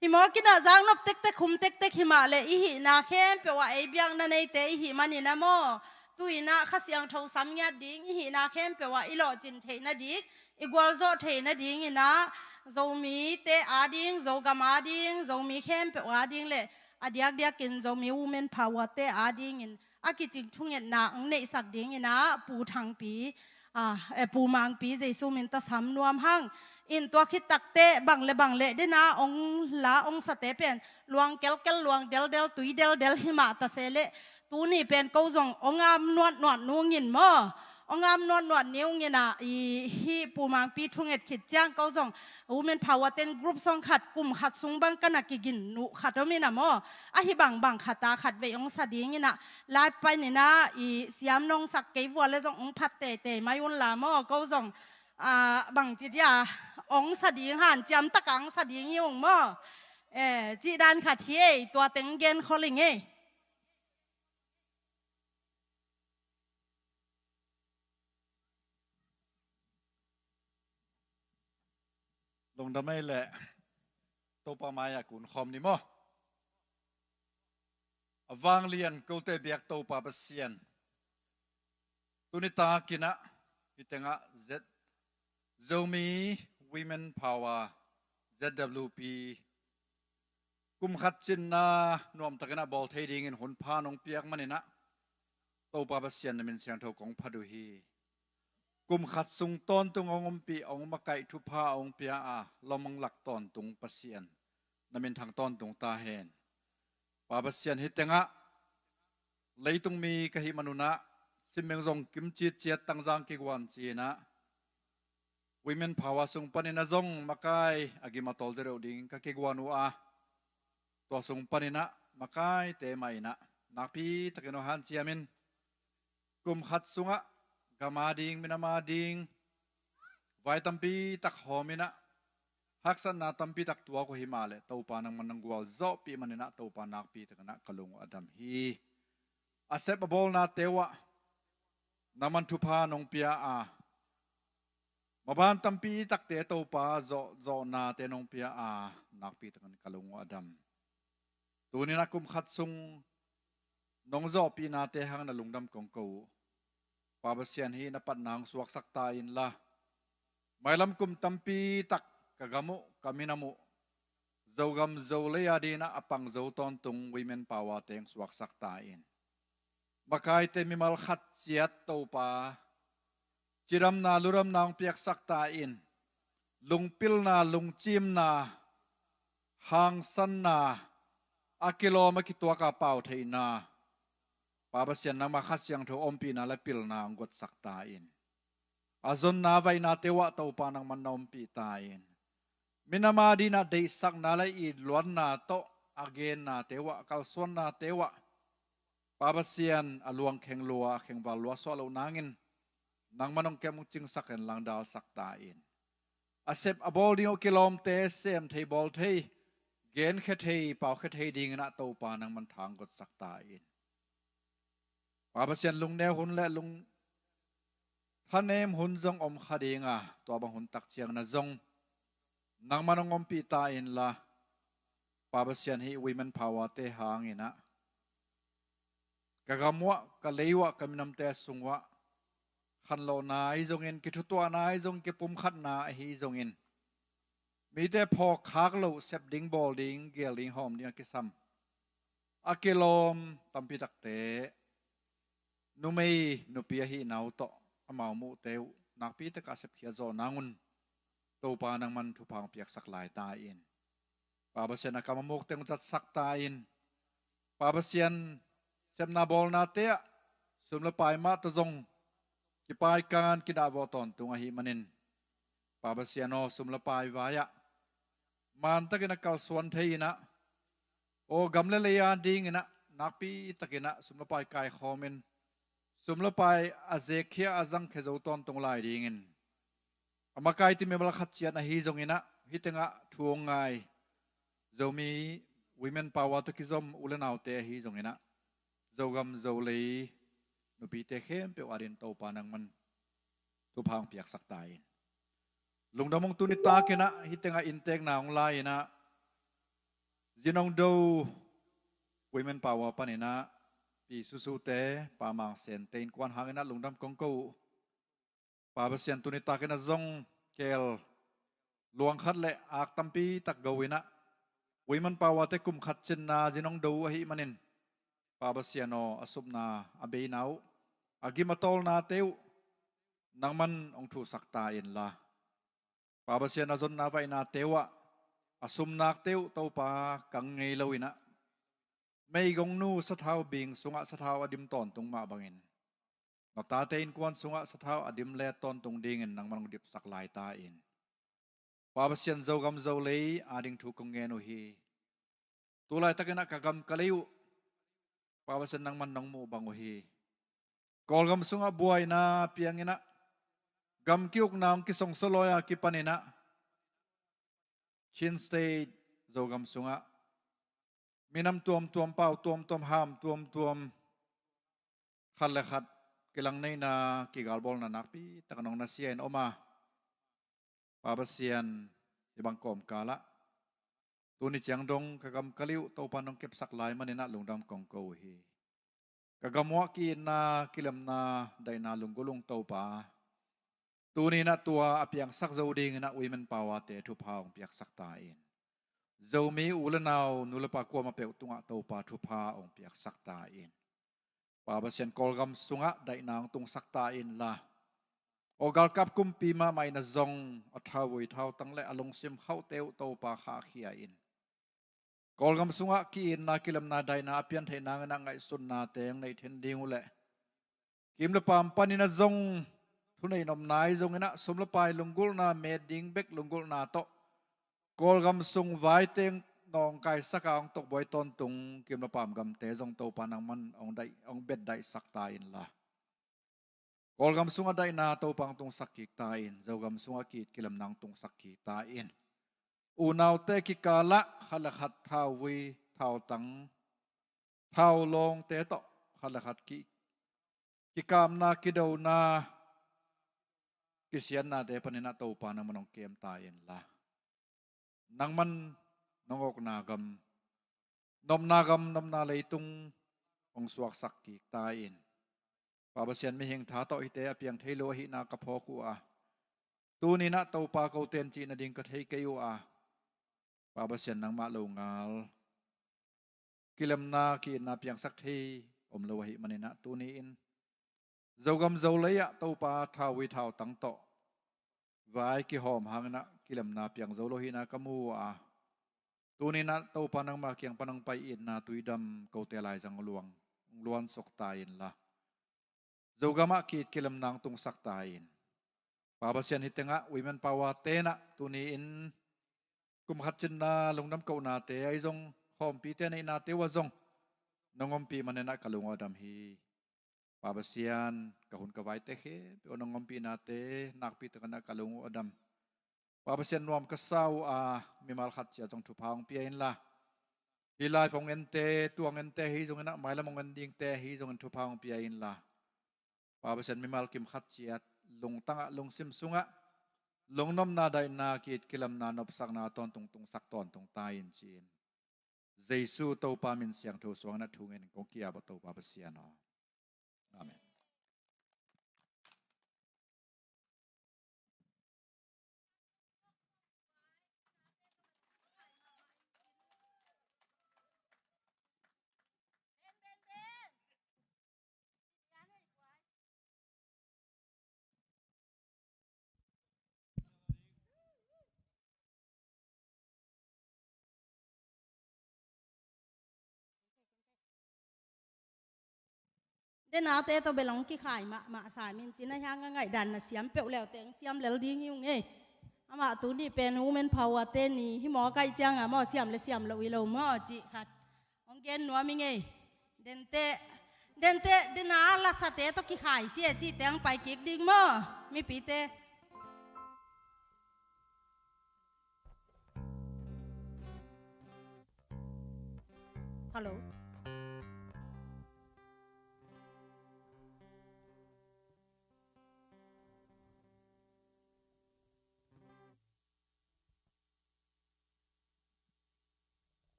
Hi mawk in ah, zaknop tektek, khum tektek hi mah leh, i hihna khempeuh ah ei biakna neite i hih manin ah maw, tu-in ah Kha Siangtho sam ngiat ding, i hihna khempeuh ah i lawhcin theih nading, i gualzawh theih nadingin ah, Zomite ading, Zogam ading, Zomi khempeuh ading le a diakdiakin Zomi Women Power-te adingin a kicing thungetna hong neihsak dingin ah Pu Thangpi, ah, eh, Pu Mangpi, Jesu min ta sam nuam hang. In tua khit takteh bang le bang leh den ah hong la hong sate pen luang kelkel, luang deldel, tui deldel hi mah ta se leh, tuni pen ko zong hong am nuatnuat nungin maw, hong am nuatnuat nungin ah, i hih Pu Mangpi thunget khit ciang ko zong Women Power ten group song khat, kum khat sung bang ka na kigin uh khat om in ah maw, ahi bangbang khat a khatvei hong sa dingin ah, lai panin ah i siam nong sak kei vua leh zong hong phat teitei mai un la maw, ko zong, ah, bangci dia hong sa ding, hanciam takin hong sa ding hi ung maw. Eh, cih dan khat hi ei, tua teng gen khol ing ei. Lungdam ei leh, Topa mai-ah kun khawm ni maw. A vanglian kote biak Topa Pasian, tuni takin ah, hih tengah Z, Zomi Women Power, Z W P, kum khat cinna nuamtakin ah bawl thei dingin hun pha nong piak manin ah, Topa Pasian, na min siangtho kong phat uh hi. Kum khat sung tawntung hong ompih, hong makaih, thupha hong pia a, lawm hong lak tawntung Pasian, na minthang tawntung ta hen. Pa Pasian, hih tengah leitung mi ka hih manun ah, simmeng zong kim citciat, tangzang kiguan ci-in ah, Women Power sung panin ah zong makai a gim a tawl zia deuh ding ka kiguan uh a, tua sung panin ah makaite mah in ah nakpi takin hong hanciam in, kum khat sungah gam ading, minam ading vai tampi tak hawm in ah, haksatna tampi tak tuak uh hi mah leh, Topa nangman nong gualzawhpih manin ah, Topa nakpi takin ah ka lung uh a dam hi. A sep a bawlnate uh ah nangman thupha nong pia a, maban tampi takte Topa zawh, zawhnate nong pia a, nakpi takin ka lung uh a dam. Tuni-in ah kum khat sung nong zawhpihnate hang na lungdam kong ko uh. Pa Pasian, hih na patna hong suaksak ta inla, mailam kum tampi tak ka gam uh, ka minam uh, Zogam Zolei adingin ah a pang zo tawntung Women Power-te hong suaksak ta in. Makaite mimal khat ciat Topa, cidamna ludamna hong piaksak ta in. Lungpilna, lungcimna, hangsanna, a kilawm a kituak a pau theihna, Pa Pasian, nangma Kha Siangtho ompihna le pilna hong gotsak ta in. A zonna vaihnate uh ah Topa nangman na ompih ta in. Minam adingin ah deihsakna le itluanna tawh a gennate uh ah, kalsuannate uh ah, Pa Pasian, a luang kheng lua, a khengval lua suah loh nangin, nangman hong kem hong cingsak hen lang, dalsak ta in. A sep a bawl ding uh kilawmte sem thei, bawl thei, genkhia thei, paukhia thei dingin ah Topa nangman tha hong gotsak ta in. Pa Pasian, lungneu hun le lung thanem hun zong om kha ding a, tua bang hun tak ciangin ah zong nangman hong ompih ta inla, Pa Pasian, hih Women Power-te hangin ah ka gam uh ah, ka lei uh ah, ka minamte sung uh ah khanlawhna ahi zongin, kithutuahna ahi zongin, kipumkhatna ahi zongin, mite phawk khak loh, sep ding, bawl ding, geel ding, hawm ding a kisam, a kilawm tampi takte, numei nupi ahihna uh tawh amau muhte uh nakpi takin a sepkhiat zawh nang un, Topa nangman thupha hong piaksak lai ta in. Pa Pasian, a kam a muk teng zatsak ta in. Pa Pasian, sepna bawlnate ah sum le pai mah tawh zong kipaikan, kidahvawh tawntung ahih manin, Pa Pasian aw, sum le pai vai-ah mantakin a kalsuan thei in ah, aw, gam le lei adingin ah nakpi takin ah sum le pai kaikhawmin, sum le pai a zekkhia a zangkhia zo tawntung lai dingin, a makaite mimal khat ciat ahi zonginah, hih tengah thu hong ngai Zomi Women Power tawh kizom u le naute ahi zonginah, Zogam Zolei nupite khempeuh adin Topa nangman thupha hong piaksak ta in. Lungdam ung. Tuni takinah hih tengah inntekna hong lai-inah, Zinongdo Women Power paninah Pi Susute, Pa Mang Sente innkuan hanginah lungdam kong ko uh. Pa Pasian, tuni takinah zong keel luang khat le ak tampi tak go inah, Women Power te kum khat cinna Zinongdo uh ahih manin, Pa Pasian aw, a supna a beina uh, a gim a tawlnate uh nangman hong thusak ta inla, Pa Pasian, a zonna vaihnate uhah a sumnakte uh Topa kang ngei loinah, meigongnu sathau bing sungah sathau a dim tawntung mah bangin, na tate innkuan sungah sathau a dim let tawntung dingin nangman hong dipsak lai ta in. Pa Pasian, Zogam Zolei ading thu kong ngen uh hi. Tulaitakinah ka gam ka lei uh, Pa Pasian, nangman nong muh bang uh hi. Kawlgam sungah buaina pianginah, gam ki-ukna hong kisongsaw lawi-a kipaninah, Chin State Zogam sungah minam tuamtuam, pau tuamtuam, ham tuamtuam, khat le khat kilangneihna, kigalbawlna nakpi takin hong nasia in om a, Pa Pasian, hih bang kawmkalah tuni ciang dong ka gam ka lei uh Topa nong kepsak lai maninah lungdam kong ko uh hi. Ka gam uhah ki-itna, kilemna, daihna lunggulh ung Topa. Tuni inah tua a piangsak zo dinginah Women Power te thupha hong piaksak ta in. Zomi u le nau, nu le pa kuamah peuh tungah Topa thupha hong piaksak ta in. Pa Pasian, Kawlgam sungah daihna hong tungsak ta inla, aw galkap kumpi mahmah inah zong a thauvui thautang le a lungsim khauhte uh Topa khahkhia in. Kawlgam sungah ki-itna, kilemna, daihna a piantheih nanginah ngaihsutnate hong neih then ding uh leh, kim le paam paninah zong thuneih nopna ahi zonginah sum le pai lunggulhna, met ding bek lunggulhna tawh Kawlgam sung vaiteng nawngkaisak a hong tokbuai tawntung kim le paam gamte zong Topa nangman hong daih, hong betdaihsak ta inla, Kawlgam sungah daihna Topa hong tungsak kik ta in, Zogam sungah ki-it kilemna hong tungsak kik ta in. Unaute kikalah khat le khat thauvui thautang, thaulawngte tawh khat le khat ki, kikapna, kidona, kisiatnate paninah Topa nangman hong kem ta inla, nangman nong awkna gam, nopna gam, nopna leitung hong suaksak kik ta in. Pa Pasian, mihing tha tawh hihte a piang thei lo ahihna ka phawk uh a, tuni inah Topa, kote in cih nading ka thei kei uh a, Pa Pasian, nangmah longal kilemna, ki-itna piangsak thei om lo ahih maninah tuni-in Zogam Zolei ah Topa thauvui thautang tawh vai kihawm hanginah kilemna piang zo lo ahihna ka mu uh a, tuni inah Topa nangma kiang pan hong pai itna tuidam kote laizang luang hong luansuk ta inla, Zogamah ki-it kilemna hong tungsak ta in. Pa Pasian, hih tengah Women Power tenah tuni-in kum khat cinna lungdam kohnate ahi zong, khawmpite neihnate uh ah zong nong ompih maninah ka lung uh a dam hi. Pa Pasian, ka hun ka vaite khempeuh nong ompihnate nakpi takinah ka lung uh a dam. Pa Pasian, nuam ka sa uh a, mimal khat ciat zong thupha hong pia inla, hih live hong ente, tu hong ente ahi zonginah mailam hong en dingte ahi zongin thupha hong pia inla, Pa Pasian, mimal kim khat ciat lungtangah, lungsim sungah lungnopna, daihna, ki-it kilemna, nopsakna tawntung tungsak tawntung ta in ci-in, Jesu Topa min siangtho suanginah thu ngenin kong ki-ap uh, Topa Pasian aw. Amen. Denate tawh bel hong kikhai mahmah sa min cin a hiang a ngaihdan na siam peuh leute hong siam lel ding hi ung ei. Amah tuni pen Women Power te ni hi maw, kaih cianga maw, siam le siam loh hi lo maw cih khat hong gen nuam ing ei. Dente, Dente, dena lasate tawh kikhai sia cih teng pai kik ding maw? Mipite. Hello.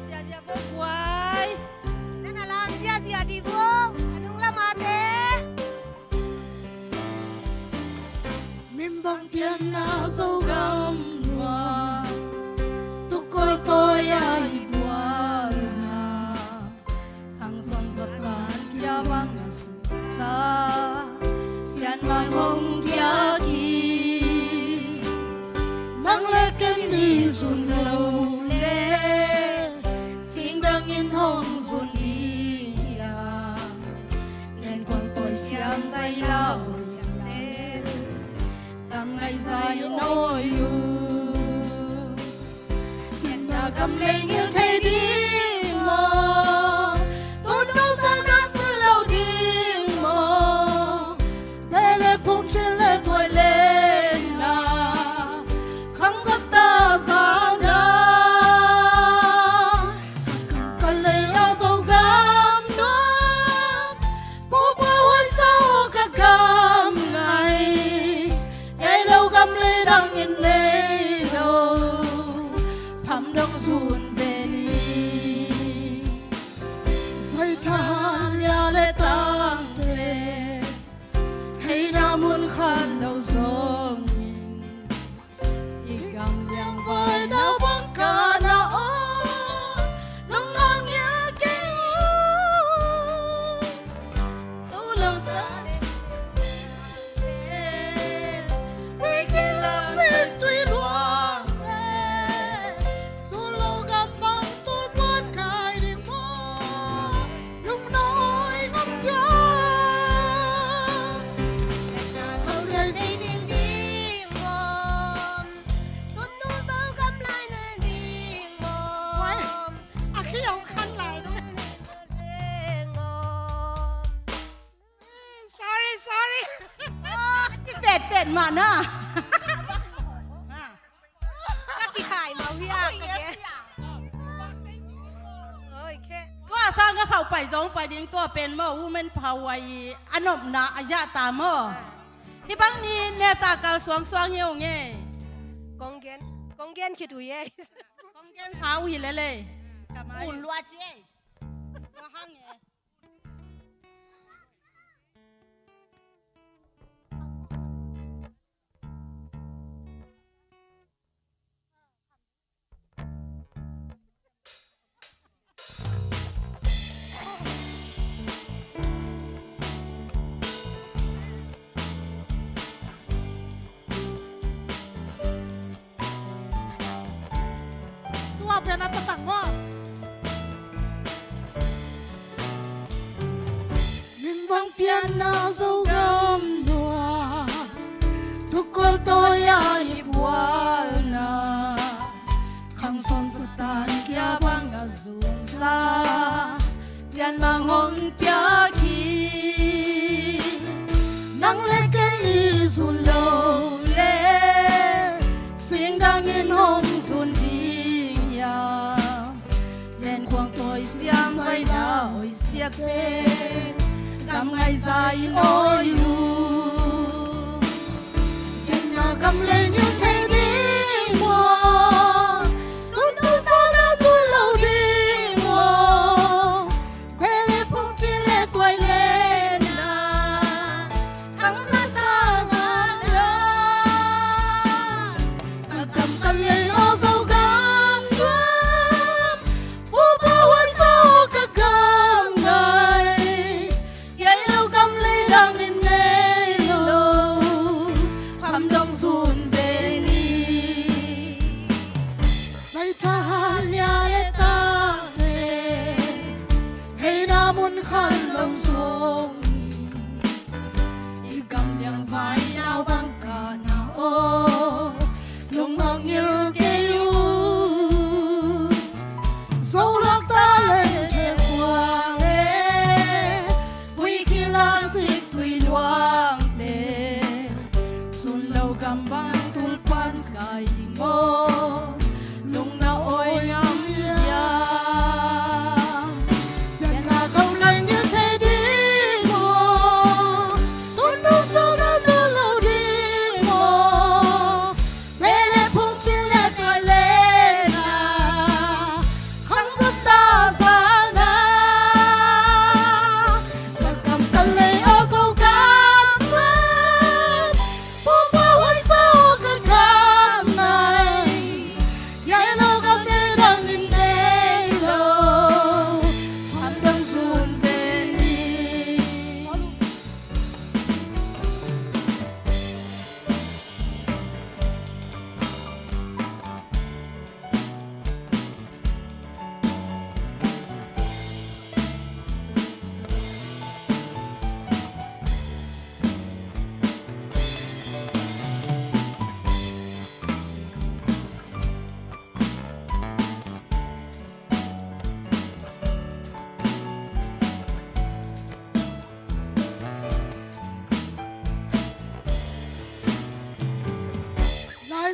Ziahziah vo guai. Nana lam ziahziah dih vo. A nung lamate. Min bang pianna Zogam nuam, tukkol tawi a i bualna, khang sawm Satan kia bang a suksa, sianmang hong piak hi. Nang le ken i zun lo le, singdang in hong zun ding hiam? Lenkuang tawi siam zai lau siam ten, kam ngai zai nawi uh. Kiatna kam lei ngil thei ding maw? Tun no zana zun lo ding maw? Bele phung chin le tuai lena, khang zat ta zana. Ka kam ka lei a Zogam nuam, pupa huaisa ka kam ngai. Ei lo gam lei dang in nei lo, pham dong zun ve ni. Zai thahat lia le tangte, heina mun khat lo zongin, i gam liang vai na bang ka na aw, nong ngak ngial kei uh. Sulong ta le, we ke la se tui luang te. Sulong gam bang tul puan kai ding maw? Lungnuam ngam dang. Ena tau dai ding ding om. Tun nu tau gam lai na ding om. Wai, a khi hong khan lai na. Sorry, sorry. Ci petpet mah na. Ka kikhai mah uh hia, ka gen. Oi, khe. Tua sang ka khauh pai zong pai ding tua pen maw, women power i a nopna a zahta maw. Hih bang ni neta kal suangsuang hi ung e. Kong gen, kong gen khit uh e. Kong gen sa uh hi lele. Ka mai. Un lua ci e. Lua hang e. Tua pen a tatang maw? Min bang pianna Zogam nuam, tukkol tawi a i bualna, khang sawm Satan kia bang a zungsa, sianmang hong piak hi. Nang le ken i zun lo le, singdang in hong zun ding hiam? Lenkuang tawi siam zai dawi siak pen, kam ngai zai nawi uh. Ken na kam lei ngil thei ding maw? Tun tun sa na zun lo ding maw? Bele phung chin le tuai lena, khang zat ta zana. Ka kam ka lei aw Zogam nuam, pupa huaisa ka kam ngai. Kei lo gam lei dang in nei lo, pham dong zun ve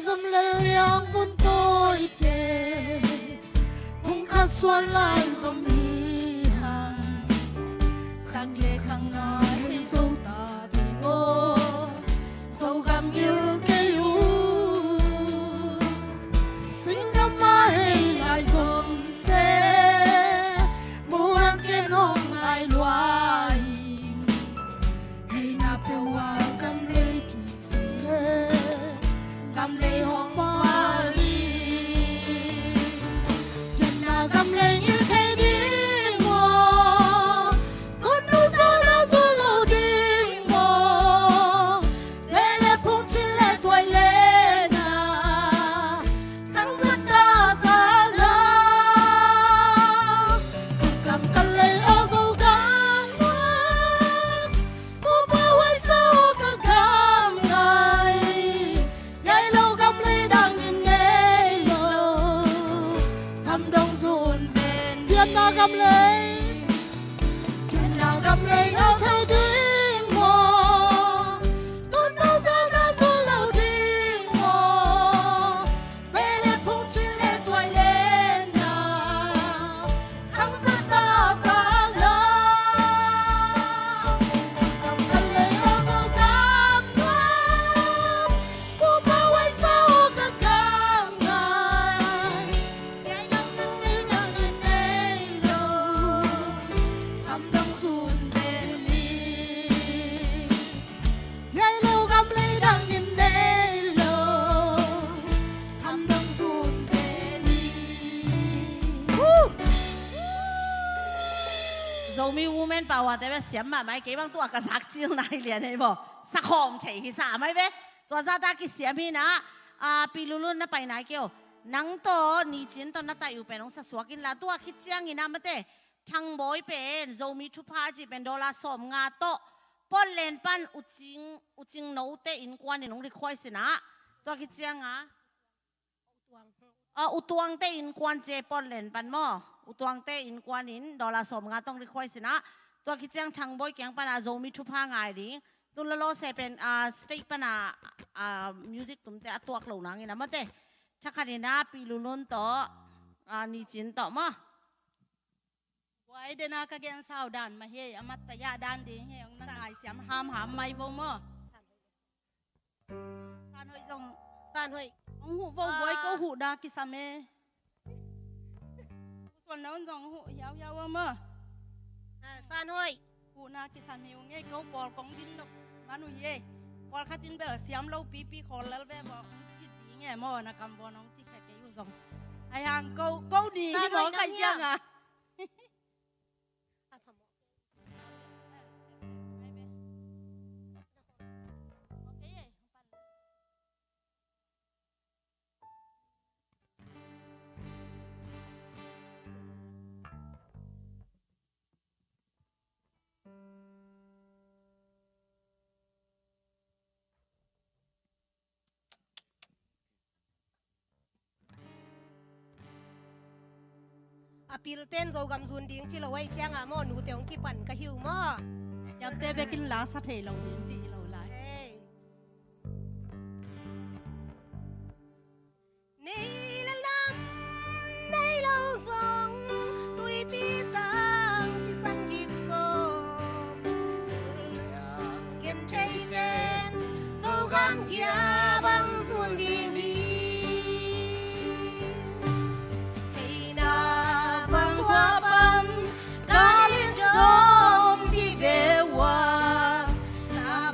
Zom le liang vun tawite, phungkhat suan lai zom hi hang. Khang le khang ngai zo ta ding aw, Zogam ngil kei uh. Singgam a hei lai zomte, muang ken hong ngai lua hi. Hei na peuh a gam lei thisen le, gam lei hong pali. Pianna gam lei ngil thei ding maw? Tun nu zo na zo lo ding maw? Lele phung cin le tuai le na, thang zat ta sa na. Kam kan lei a zo gam na. Pupa huai sa ka gam ngai. Yai lo gam lei dang in nei lo. Kam dong zun ben. Pianna gam lei. Pianna gam lei ngau thei ding maw? Tun nu zo na zo lo ding maw? Mele phung cin le tuai le na, khang zat ta sa na. Kam kan lei a zo gam na. Pupa huai sa ka gam ngai. Yai lo gam lei dang in nei lo. Kam dong zun ben ni. Yai lo gam lei dang in nei lo. Kam dong zun ben ni. Woo! Zomi Women Power te ve siam mahmah hi, kei bang tua ka zak cil nai lian hi maw. Sakhawm thei hi sa mai ve. Tua zata kisiam hi na, a, Pi Lulun na pai nai kei aw. Nang tawh Ni Cin tawh na taih uh pen hong sa suak inla, tua khit ciangin a mate, Thangbawi pen Zomi Thupha cih pen dollar sawmnga tawh Portland pan U Cing, U Cing note innkuan in hong request in ah. Tua khit ciang a, a, U Tuangte innkuan ci, Portland pan maw, U Tuangte innkuan in dollar sawmnga tawh hong request in ah. Tua khit ciang Thangbawi kiang pan a Zomi Thupha ngai ding. Tun lawlawse pen, a, stage pan a, a, music tumte a tuak lo nangin a mate, thakhat in a Pi Lulun tawh, a, Ni Cin tawh maw. Guai, dena ka gen sau dan mah hi, a mat ta yah dan ding hi, hong na ngai siam hamham mai vo maw. San Hoih zong. San Hoih. Hong huh vo, ah, guai, ko huhna kisam e. Suan na un zong huh hiauhiau vo maw. Ah, San Hoih. Huhna kisam hi ung e, ko pawl kong din nop man uh hi e. Pawlkhat in bel siam lo pipi khawl lel ve vo, hong ci ding e maw, na kam vo nong ci khe kei uh zong. Ai hang ko, ko ni hi vo kai ciang a. A pilten Zogam zun ding ci lo ahih ciangah maw, nute hong kipan ka hi uh maw. Siamte bekin la sa thei lo ding ci hi lo lai. Hey. Nei le lam nei lo zong, tuipi sang sisan gik zong, ken theiten Zogam kia bang zun ding hi. Theina bang khua pan galin dom dih ve ua, sa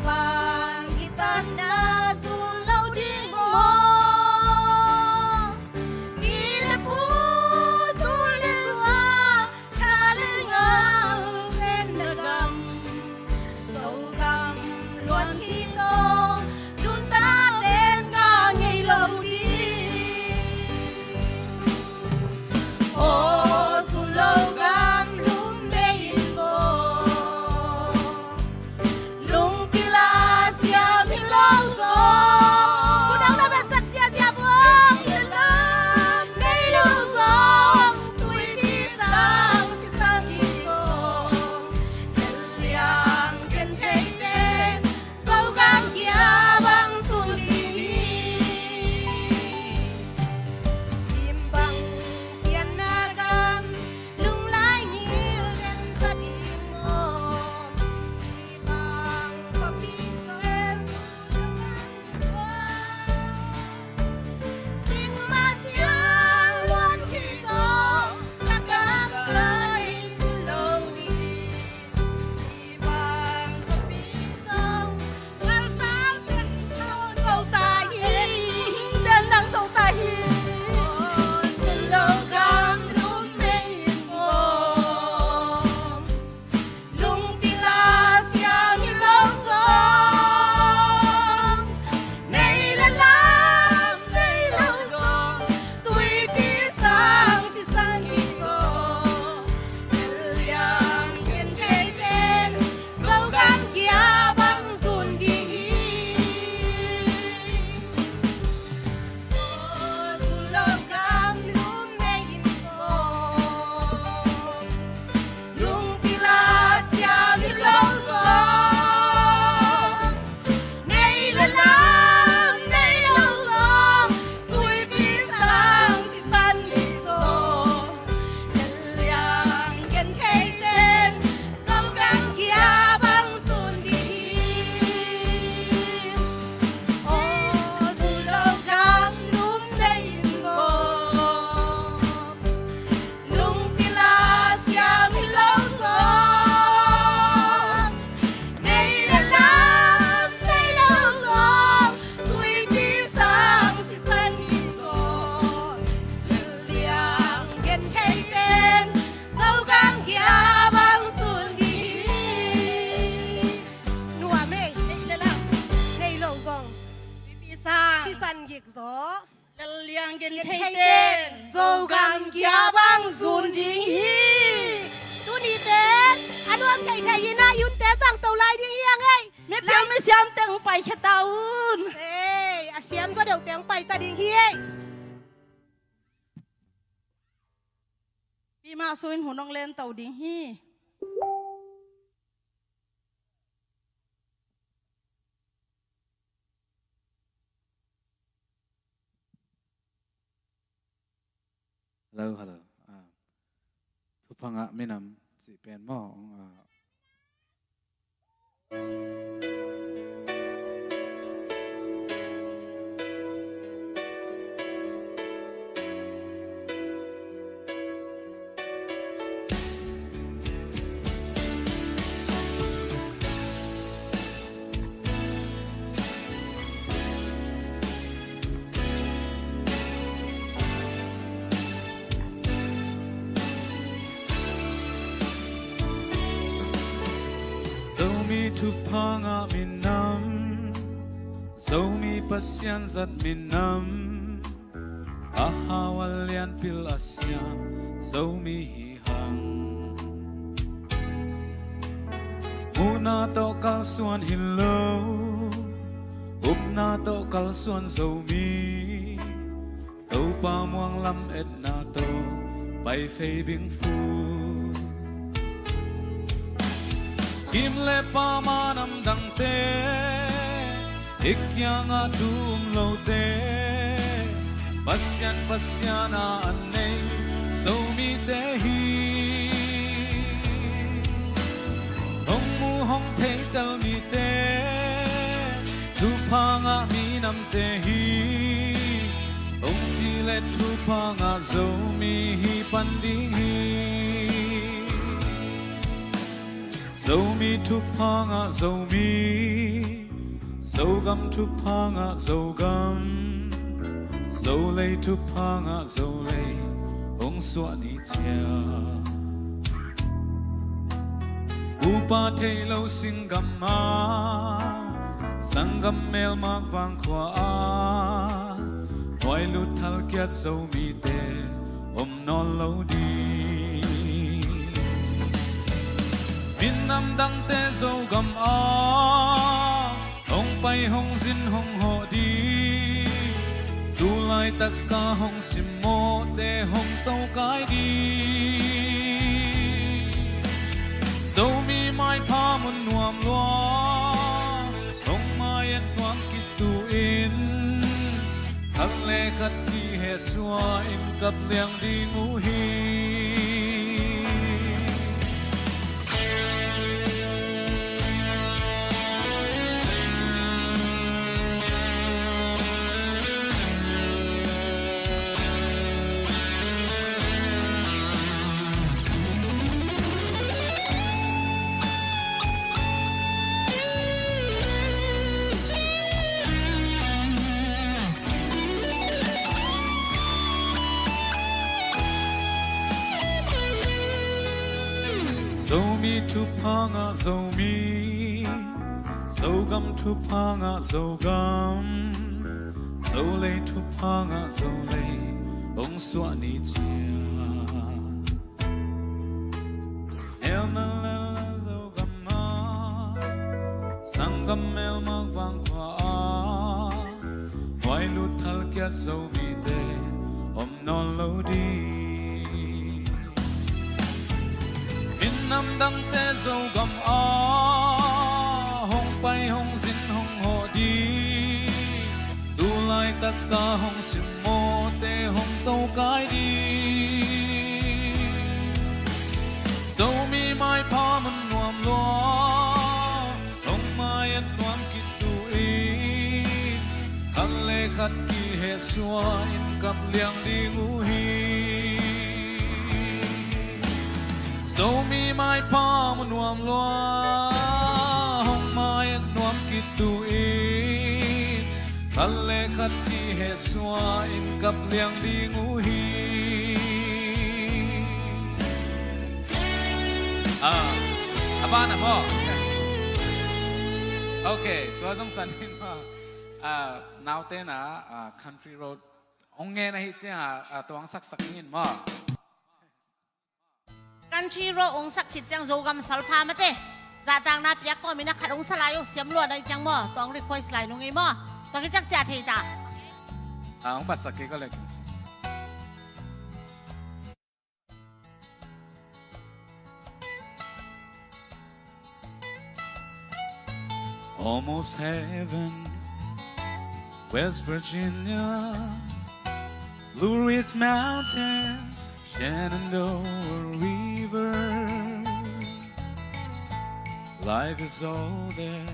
Gen thei ten Zogam kia bang zun ding hi. Tuni ten a nuam thei thei in a yunte zang to lai ding hi a ngei. Mipial misiam teng pai khia ta un. Ei, a siam zaw deuh teng pai ta ding hi ei. Pi Mah Su in hun hong len to ding hi. Hello, hello. Ah, Thupha Ngah Minam cih pen maw? Ah. Zomi Thupha Ngah Minam, Zomi Pasian zat minam, a hau a lian pil a siam Zomi hi hang. Muhna tawh kalsuan hi lo, upna tawh kalsuan Zomi, Topa muang lametna tawh pai phei bing fu. Kim le pama namdangte i kiangah thu um lote, Pasian Pasian a an nei Zomite hi. Hong mu hong theitel mite, thupha ngah minamte hi. Hong cih leh thupha ngah Zomi hi pan ding hi. Zomi thupha ngah Zomi, Zogam thupha ngah Zogam, Zolei thupha ngah Zolei, hong suah ni ciang. Upa thei lo singgam ah, sanggam melmak vangkhua ah, huai lut thalkiat Zomite om nawn lo ding. Minam dangte Zogam ah hong pai hong zin hong hawh ding. Tu laitak a hong simmawhte hong tokai ding. Zomi maipha mun nuam lua, hong mai-et nuam kituh in, khat le khat kihehsua in kap liang ding uh hi. Zomi thupha ngah Zomi, Zogam thupha ngah Zogam, Zolei thupha ngah Zolei, hong suah ni ciang. Helmel lel Zogam ah, sanggam melmak vangkhua ah, huai lut thalkiat Zomite om nawn lo ding. Minam dangte Zogam ah hong pai hong zin hong hawh ding. Tu laitak a hong simmawhte hong tokai ding. Zomi maipha mun nuam lua, hong mai-et nuam kituh in, khat le khat kihehsua in kap liang ding uh hi. Zomi maipha mun nuam lua, hong mai-et nuam kituh in, khat le khat kihehsua in kap liang ding uh hi. Ah, a ban ah maw? Okay, tua zong san in maw? Ah, naute na, ah, Country Road hong ngen ahih ciangin, a, tua hong saksak dingin maw. Country road hong sak khit ciang Zogam salpha mate zahtakna piak kawmin a khat hong sa lai uh, siam lua na hi ciang maw, tua hong request lai nung ei maw. Tua khit ciang ciah thei ta. A, hong patsak kik aw le. Almost heaven, West Virginia, Blue Ridge Mountain, Shenandoah River. Life is older,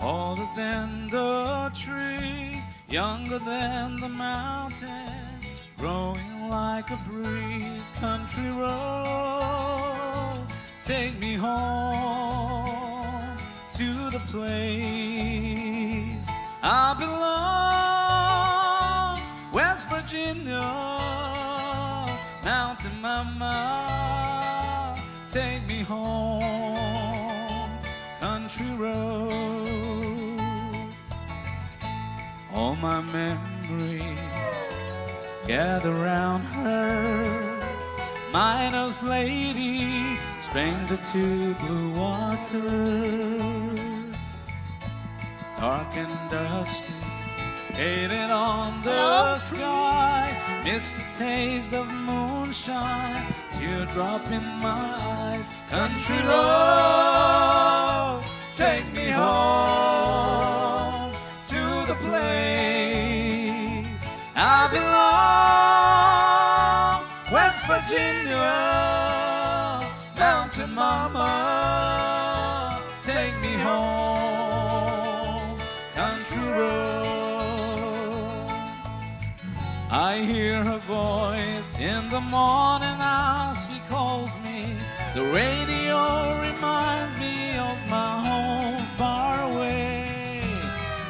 older than the trees, younger than the mountains, growing like a breeze. Country road, take me home to the place I belong. West Virginia, Mountain Mama, take me home. Country road, all my memories gather round her. Miner's lady, stranger to blue water. Dark and dusty, painted on the sky. Misty taste of moonshine, teardrop in my eyes. Country road, take me home to the place I belong. West Virginia, Mountain Mama, take me home. Country road, I hear her voice in the morning as she calls me. The radio reminds me of my home far away.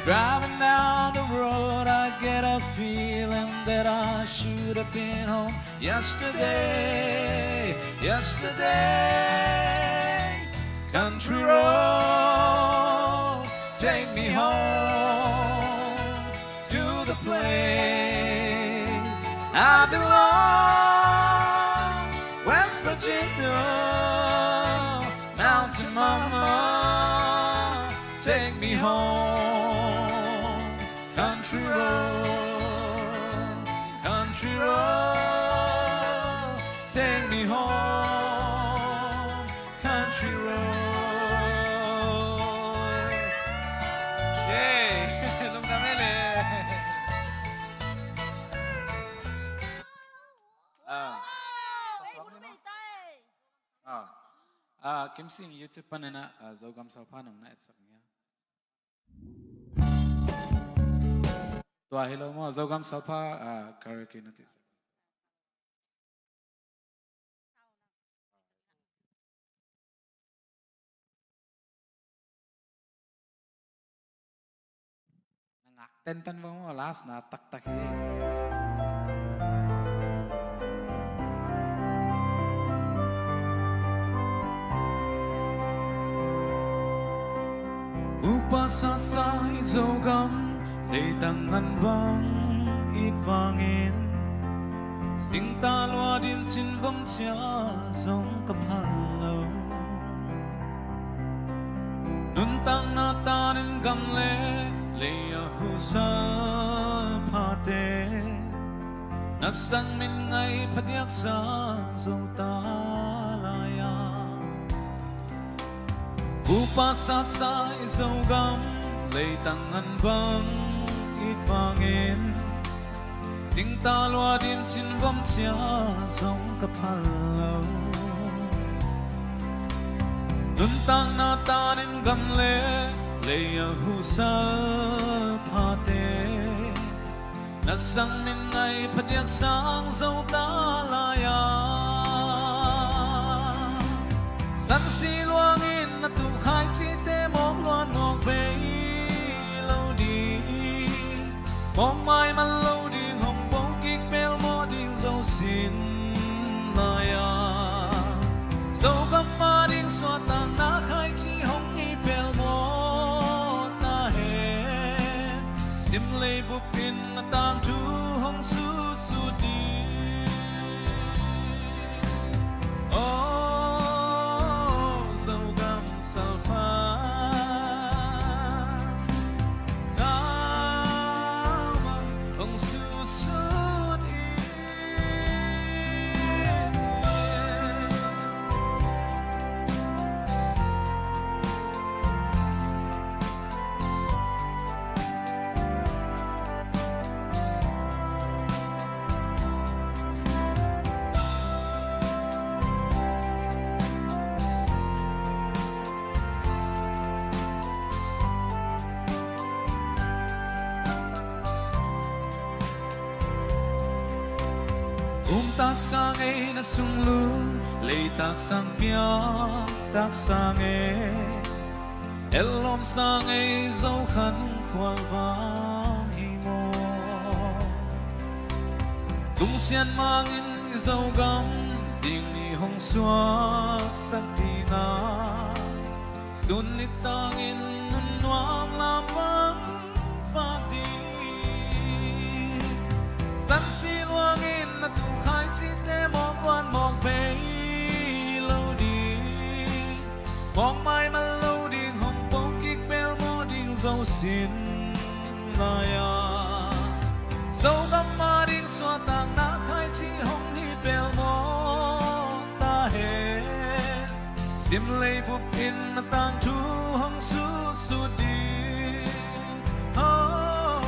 Driving down the road, I get a feeling that I should have been home yesterday, yesterday. Country road, take me home to the place I belong. West Virginia, Mountain Mama, take me home. Country road, country road, take me home. Country road. Yay! Lungdam ei le. Ah. Ah. Ah, Kimsing YouTube panin ah, ah, Zogam salpha nong na etsak nia. Tua hi lo maw, Zogam salpha, ah, karaoke na cihsak. Na ngak tentan bang maw, last na taktak hi. Pupa sasa i Zogam leitang ngan bang it vangin, singta lua din cin vom cia zong ka phal lo. Nuntakna tanin gam le lei a husal phate, na sang min ngai phadiak sang zo ta lai-a. Pupa sasa i Zogam leitang ngan bang it vangin, singta lua din cin vom cia zong ka phal lo. Nuntakna tanin gam le lei a husal phate, na sang min ngai phadiak sang zo ta lai-a. Sansi luangin na tukhai cite mawk luan mawk bei lo ding, mawk mai man lo ding, hong bo kik pelmawh ding zo sin lai-a. Zogam a ding suahtakna khaici hong i pelmawh ta hen. Sim leibup in na tangthu hong su Taksa ngei na sunglut, lei taksa piak taksa ngei, ellawm sa ngei Zokhan khual vang hi maw? Tung sian mangin i Zogam zing ni hong suaksak ding a, sun ni tangin nun nuam lam bang pak ding. Sansi luangin na tu khaici te mawk luan mawk bei lo ding. Mawk maimal lo ding, hong pokik pelmawh ding zo sin lai-a, Zogam a ding suahtakna khaici hong hi pelmawh ta hen. Sim leivup in na tangthu hong sutsut ding. Oh,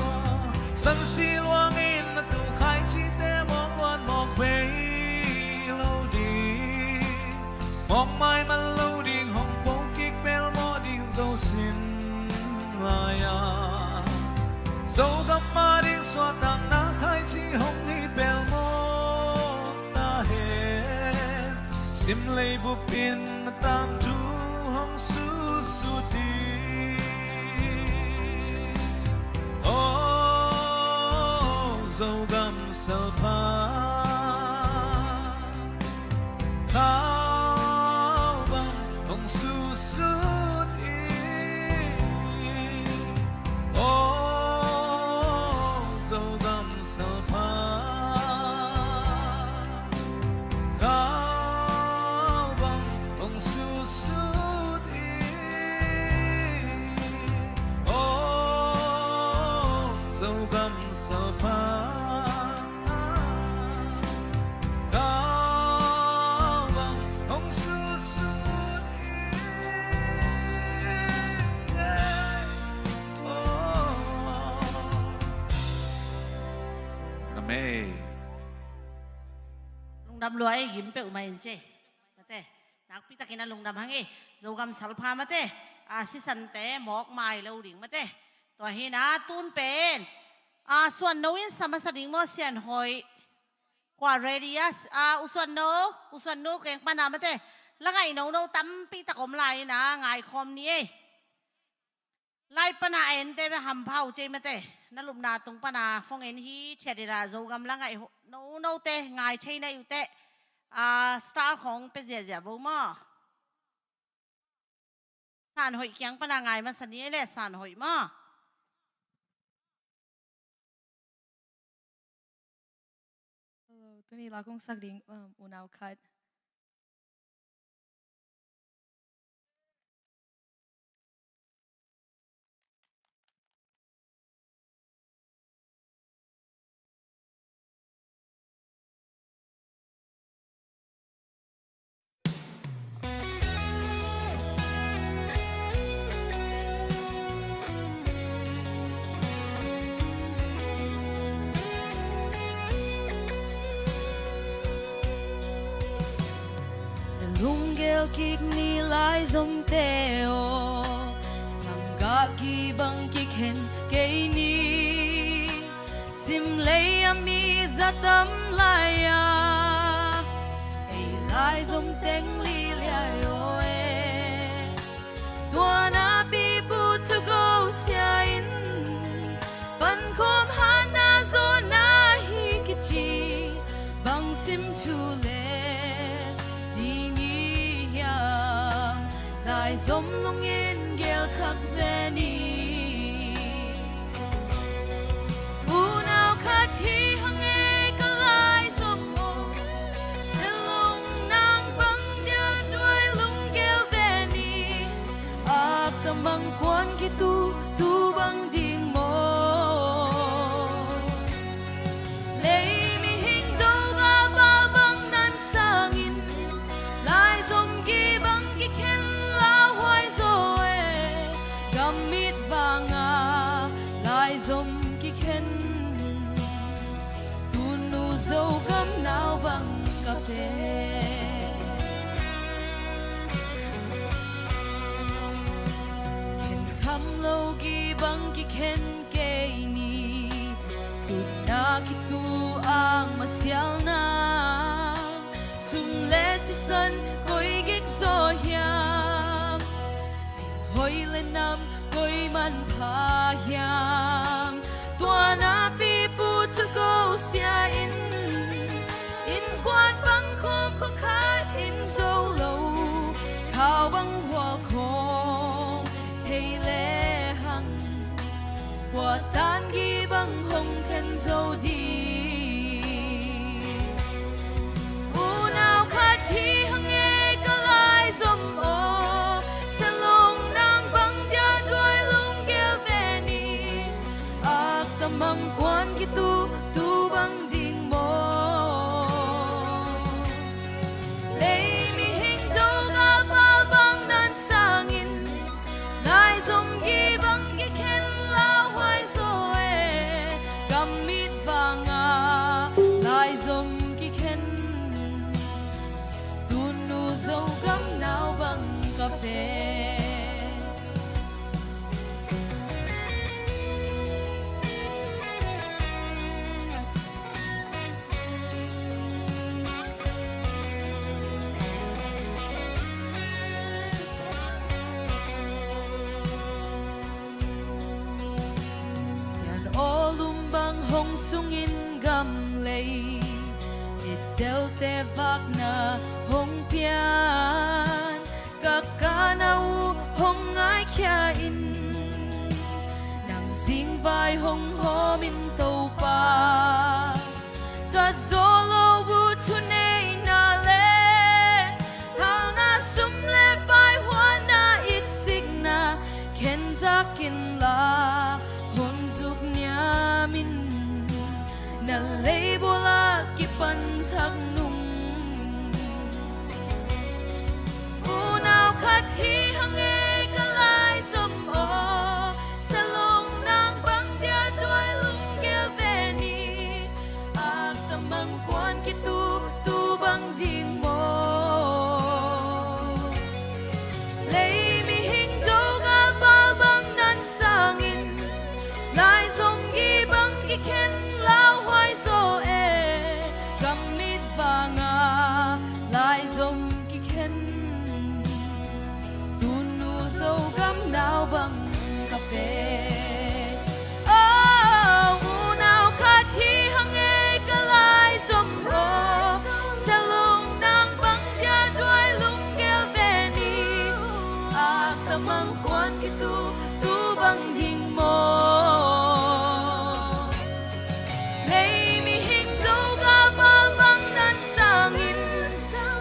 sansi luangin na tu khaici te mawk luan mawk bei lo ding. Mawk maimal lo ding, hong pokik pelmawh ding zo sin lai-a, Zogam a ding suahtakna khaici hong hi pelmawh ta hen. Sim leivup in na tangthu hong sutsut ding. Oh, Zogam salpha, khaubang hong sutsut in. Oh, Zogam salpha, khaubang hong sutsut in. Oh, Zogam salpha, khaubang hong sutsut in. Oh. Amen. Lungdam lua ei, gim peuhmah in ci ei. Mate, nakpi takin a lungdam hang ei. Zogam salpha mate, a sisante mawk mai lo ding mate. Tua hi-in a tun pen, a, Suanno in sa masa ding maw, Sianhoih? Kua ready a, a, U Suanno, U Suanno keng pana mate. La ngaih nono tampi tak om lai-in a ngaikhawm ni ei. Lai pana a ente bek hampha uh ci ei mate. Na lupna tung pana phone en hi thiat in a, Zogam la ngaih nonote ngai thei na hih uh teh, a, star khawng pia ziahziah vo maw. Sanhoih kiang pana ngai masa ni ei le, Sanhoih maw. Hello, tuni la kong sak ding, um, unau khat. Na lunggel kik ni laizomte aw, sanggah kibang kikhen kei ni. Simlei a mi za tam lai-a, ei laizom teng liliai aw e. Tua napi bu thugo sia in, pankhawm hatna zawhna hi kici, bang sim thu le ding i hiam, laizom lungin gel thak ve ni. Unau khat hi hang e ka laizom aw, selong nang bang dia duai lunggel ve ni. Ap ka mang kuan kitu tu bang ding maw? Lei mihing do ga bal bang nan sangin, laizom kibang kikhen lauhuai zaw e. Gam mit vanga laizom kikhen, tunu Zogam nau bang ka pe. Khen tham lo kibang kikhen kei ni, tutna kitu ang masialna. San koi gik zaw hiam? Hoih le nam koi manpha hiam? Tua napi pu tha ko sia in, innkuan bang khawm khua khat in zo lo, khau bang hual khawm thei le hang, kua tan gih bang hong khen zo ding? Unau khat hi hang e ka laizom aw, salong nang bang dia duai lunggel ve ni, ak tamang kuan kitu tu bang ding maw? Lei mihing do galpal bang nan sangin, laizom gih bang kikhen lauhuai zaw e, gam mit vanga laizom kikhen, tunu Zogam nau bang ka pe. Pian aw lum bang hong sungin gam lei, mittelte vakna hong pian, ka kana uh hong ngaikhia in, nang zingvai hong hawm in Topa. Ka zawh lo uh thuneihna le halna, sum le pai, huatna, itsikna khen zak inla, hon zuk niam in, na leibawl ah kipan thak nung. Unau khat hi hang e ka laizom aw, salong nang bang dia duai lunggel ve ni, ak tamang kuan kitu tu bang ding maw? Lei mihing do galpal bang nan sangin, laizom gih bang kikhen lauhuai zaw e, gam mit vanga laizom kikhen, tunu Zogam nau bang ka pe. Oh, unau khat hi hang e ka laizom aw, salong nang bang dia duai lunggel ve ni, ak tamang kuan kitu tu bang ding maw? Lei mihing do galpal bang nan sangin,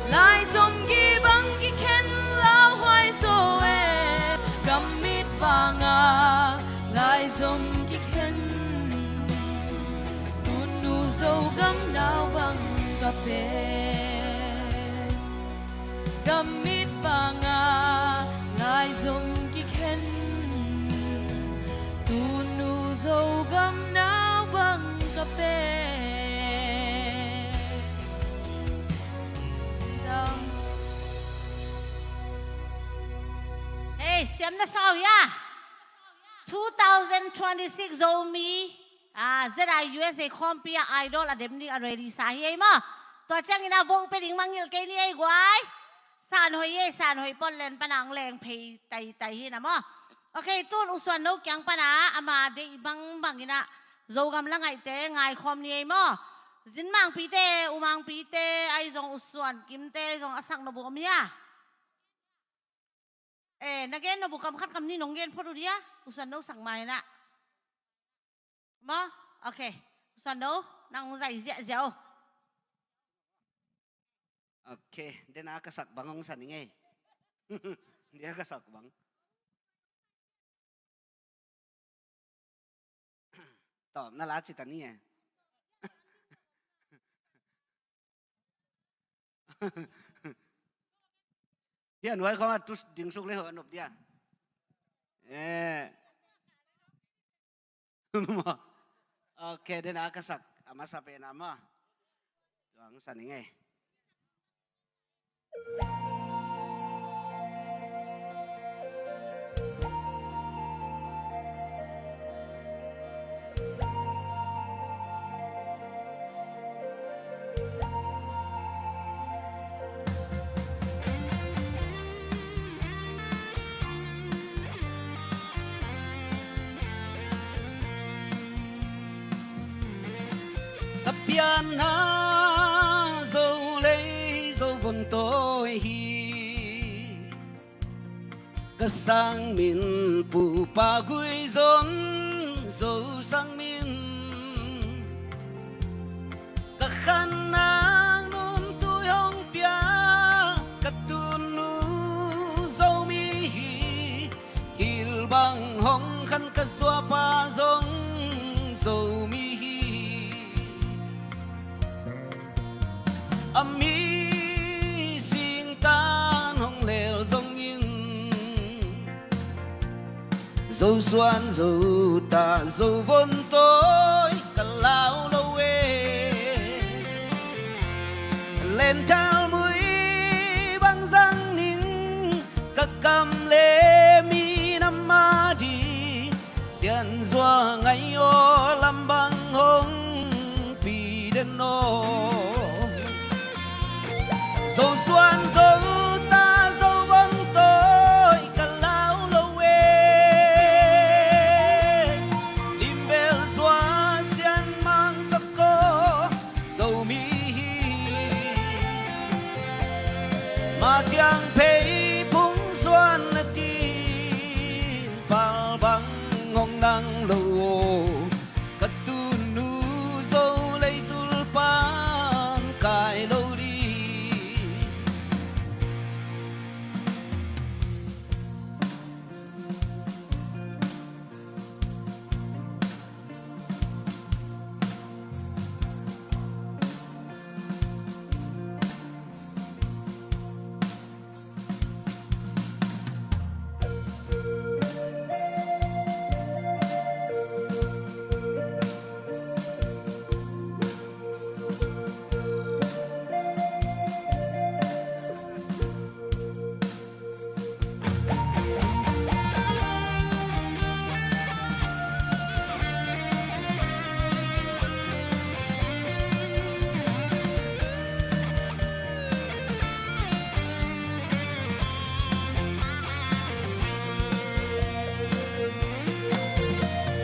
laizom gih bang kikhen lauhuai zaw e, gam mit vanga laizom kikhen, tunu Zogam nau bang ka pe. Gam mit vanga laizom kikhen, tunu Zogam nau bang ka pe. Hei, siam na sa uh hia? Two thousand twenty-six Zomi, ah, Z I U S A khawmpi ah Idol a dem ding a ready sa hi ei maw. Tua ciangin a vote pia ding mangngilh kei ni ei guai. San hoih ei, san hoih, Portland pan a hong leng phei taitai hi na maw. Ok, tun U Suan No kiang pan a ama deih bangbang in a Zogam la ngaihte ngaikhawm ni ei maw. Zin Mangpite, U Mangpite, ahi zong U Suan Kimte, ahi zong a sak nop uh om hia? Eh, na gen nop uh kam khat kam nih nong gen phot uh dia, U Suan No sak ma hi na. Maw? Ok. U Suan No, nang hong zai ziahziah uh. Ok, den a ka sak bang hong sa ning ei. Den a ka sak bang. Tawm na la ci ta ni e. Hia nuai khawng a tu ding suk le ho a nop dia. Eh. Ok, den a ka sak a masa pen a maw. Tua hong sa ning ei. Ka pianna Zo lei Zo vun tawi hi. Ka sang min Pu Pa Gui Zon Zo sang min. Ka khannak nun tui hong pia ka tunu Zomi hi. Kilbang hong khan ka zuapa zong Zomi hi. A mi singtan hong lel zongin Zo suan Zo ta Zo von tawi ka lau lo e. Lenthal mui bang zang ning ka kam le mi nam a di. Sian zua ngai aw lam bang hong pi den aw. Zo suan Zo ta Zo von tawi ka lau lo e. Limvel zua sian mang takaw Zomi hi. Ma ciang phei phung suan na tin pal bang hong nang lo aw. Ka tunu Zo lei tulpan kai lo ding.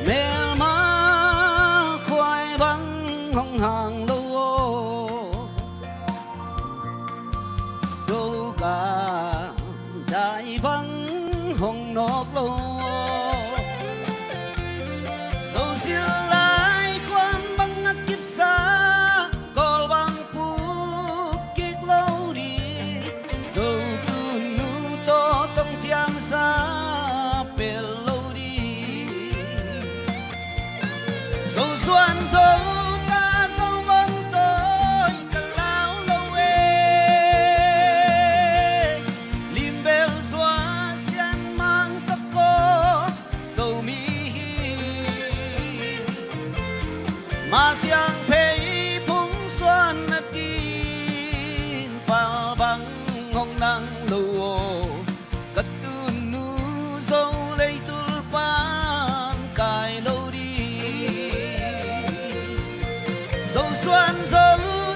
Melma khuai bang hong hang lo aw. Doka dai bang hong nawk lo aw. Zosil lai khuan bang a kipsa Kawl bang puk kik lo ding. Zo tunu tawh tong ciamsa pel lo ding. Zo suan Zo ta Zo von tawi ka lau lo e. Limvel zua sian mang takaw Zomi hi. Ma ciang phei phung suan na tin pal bang hong nang lo aw. Ka tunu Zo lei tulpan kai lo ding. Zo suan Zo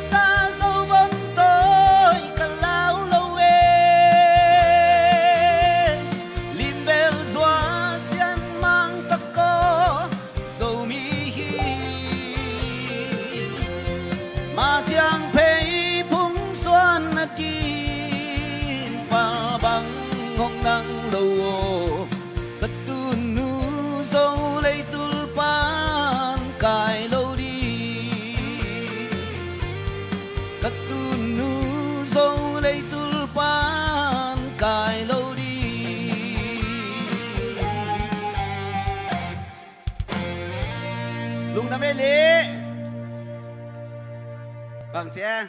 ta Zo von tawi ka lau lo e. Limvel zua sian mang takaw Zomi hi. Ma ciang phei phung suan na tin pal bang hong nang lo aw. Ka tunu Zo lei tulpan kai lo ding. Ka tunu Zo lei tulpan kai lo ding. Lungdam e le. Bang cia.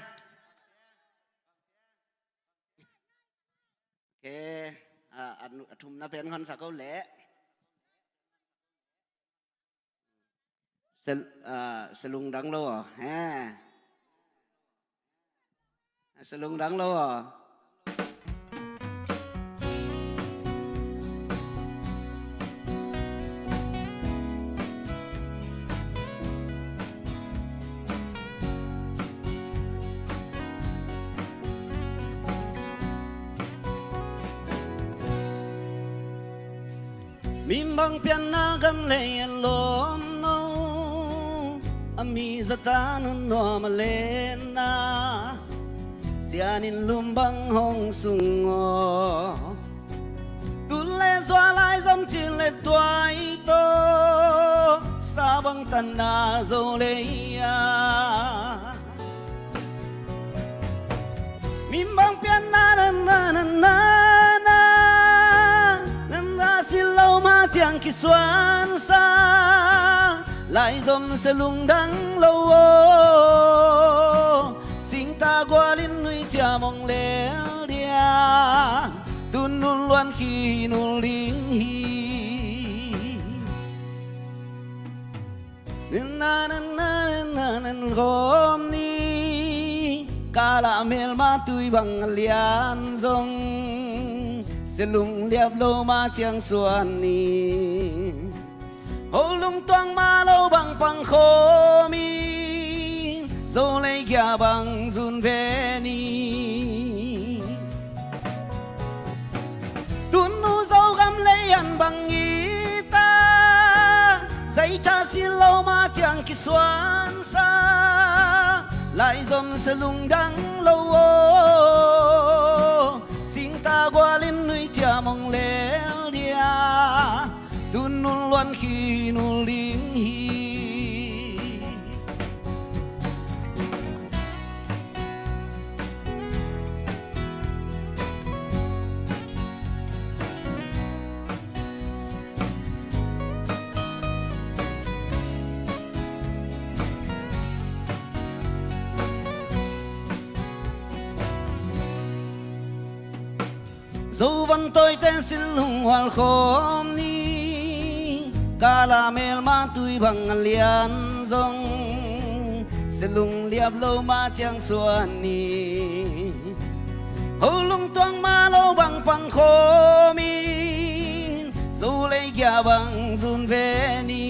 Ke, a, a, a thumna pen hon sa ko le. Sel-, a, selung dang lo aw. He. Selung dang lo aw. Min bang pianna gam lei a lawm no. A mi zata nun nuam a lenna, sian in lum bang hong sung aw. Tun le zua lai zom cin le tuai tawh, sa bang tanna zo lei a. Min bang pianna na na na na na, nan za si lo ma ciang kisuansa, lai zom se lungdang lo aw. Singta gualin nui cia mong lel dia, tun nun luan khi nul ding hi. Nana nana nana khawm ni, kala melma tui bang a lian zong, selung liap lo ma ciang suan ni. Ho lungtuang ma lo bang pang khawm in, zo lei gia bang zun ve ni. Tun nu Zogam lei an bang i ta, zai tha si lo ma ciang kisuansa, lai zom se lungdang lo aw. Singta gualin nui cia mong lel dia, tun nun luan khi nul ding hi. Zo van toite silung hual khawm ni, kala melma tui bang a lian zong, silung liap lo ma ciang suan ni. Ho lungtuang ma lo bang pang khawm in, zo lei gia bang zun ve ni.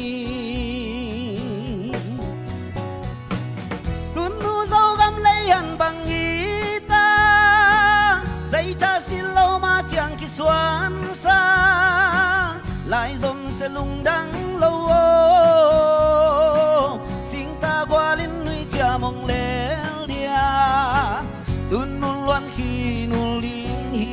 Tun nu Zogam lei an bang i ta, zai tha si lo ma ciang kisuansa, lai zom se lungdang lo aw. Singta gualin nui cia mong lel dia, tun nun luan khi nul ding hi.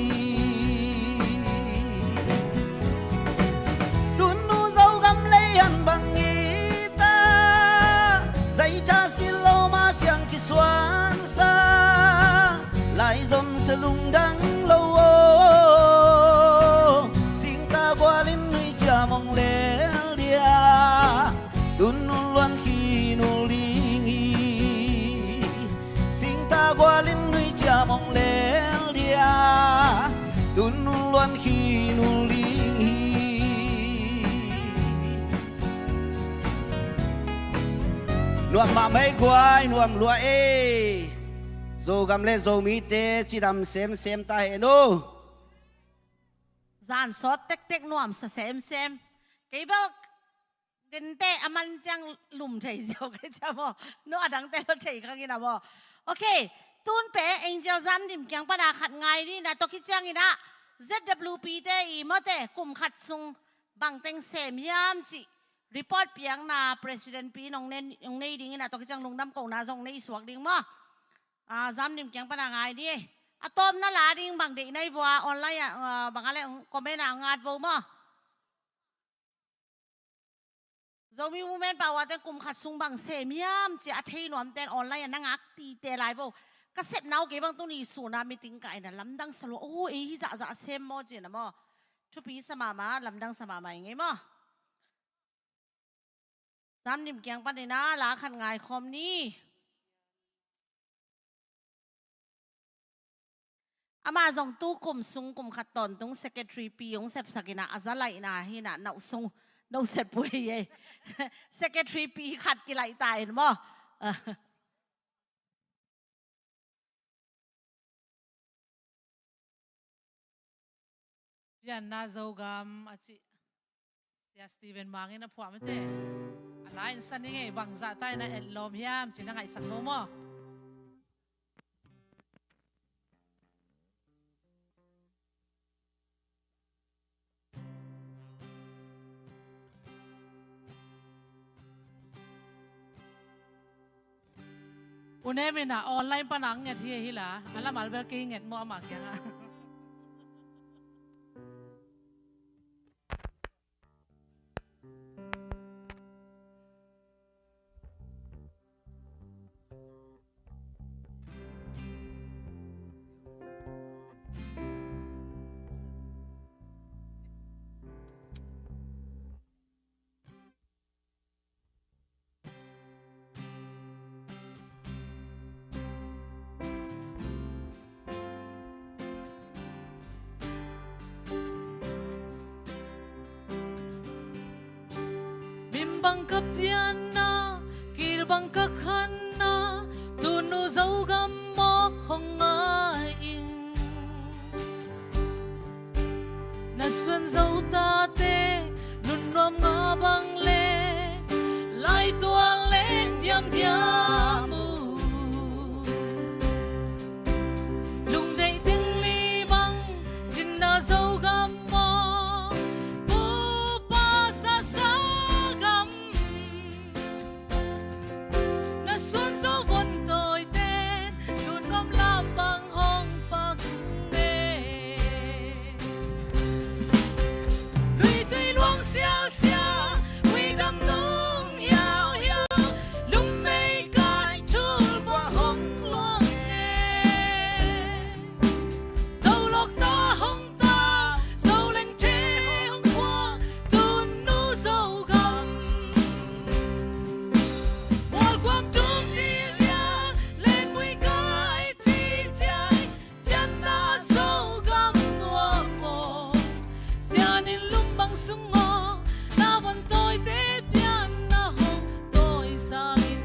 Tun nu Zogam lei an bang i ta, zai tha si lo ma ciang kisuansa, lai zom se lungdang lo aw. Singta gualin nui cia mong lel dia, tun nun luan khi nul ding hi. Singta gualin nui cia mong lel dia, tun nun luan khi nul ding hi. Nuam mahmah ei guai, nuam lua ei. Zogam le Zomite cidam semsem ta hen uh. Zan sawt tektek nuamsa semsem. Kei bel dente a man ciang lum thei ziau kei cia maw. No a dangte lo thei khang ina maw. Ok, tun pe Angel Zam Dim kiang pana khat ngai ni na, tua khit ciangina Z W P te i mawte kum khat sung bangteng sem hiam cih report piakna President pi nong nei dingina, tua khit ciang lungdam kohna zong nei suak ding maw. Zam Dim kiang pana ngai ni. A tawpna la ding bang deih nai vua online ah, bang a le comment ah ngat vo maw. Zomi Women Power te kum khat sung bang sem hiam cia a thei nuamten online ah na ngak tite lai vo. Ka sepna uh kei bang tuni suna meeting ka ina lamdang sa lua. Oh, ei hi zahzah sem maw cina maw. Thupi sa mahmah, lamdang sa mahmah i ngei maw. Zam Dim kiang panina la khat ngai khawm ni. Amah zong tu kum sung kum khat tawntung secretary pi hong sepsak ina, a za laihna hina, nauh sung nauh sep uh ei ei. Secretary pi khat kilaih ta in maw. Pianna Zogam a cih Sia Steven Mang in a phuah mite. A la in sa ni ngei, bangzah ta in a etlawm hiam cih na ngaihsak lo maw. U Nem in a online pan a nget hi hi la, a lamal bel kei nget maw amah kiangah. Min bang ka pianna, kil bang ka khanna, tunu Zogam maw hong ngai ing. Na suan zo tate, nunnuam nga bang le, laitual leng diamdiam uh. Lungdeih teng li bang, cinna Zogam maw, pupa sasa gam. Na suan zo von tawite, nunnuam lam bang hong pak e. Luitui luang sialsial, hui dam nung hiauhiau, lungmei kai thul bua hong luang e. Zo lok ta hong ta, Zo lengthe hong khua, tunu Zogam. Mualkuam tum dil dia, lenmui kai ci ciai, pianna Zogam nuam maw. Sian in lum bang sung aw, na von tawite pianna hong tawi sangin.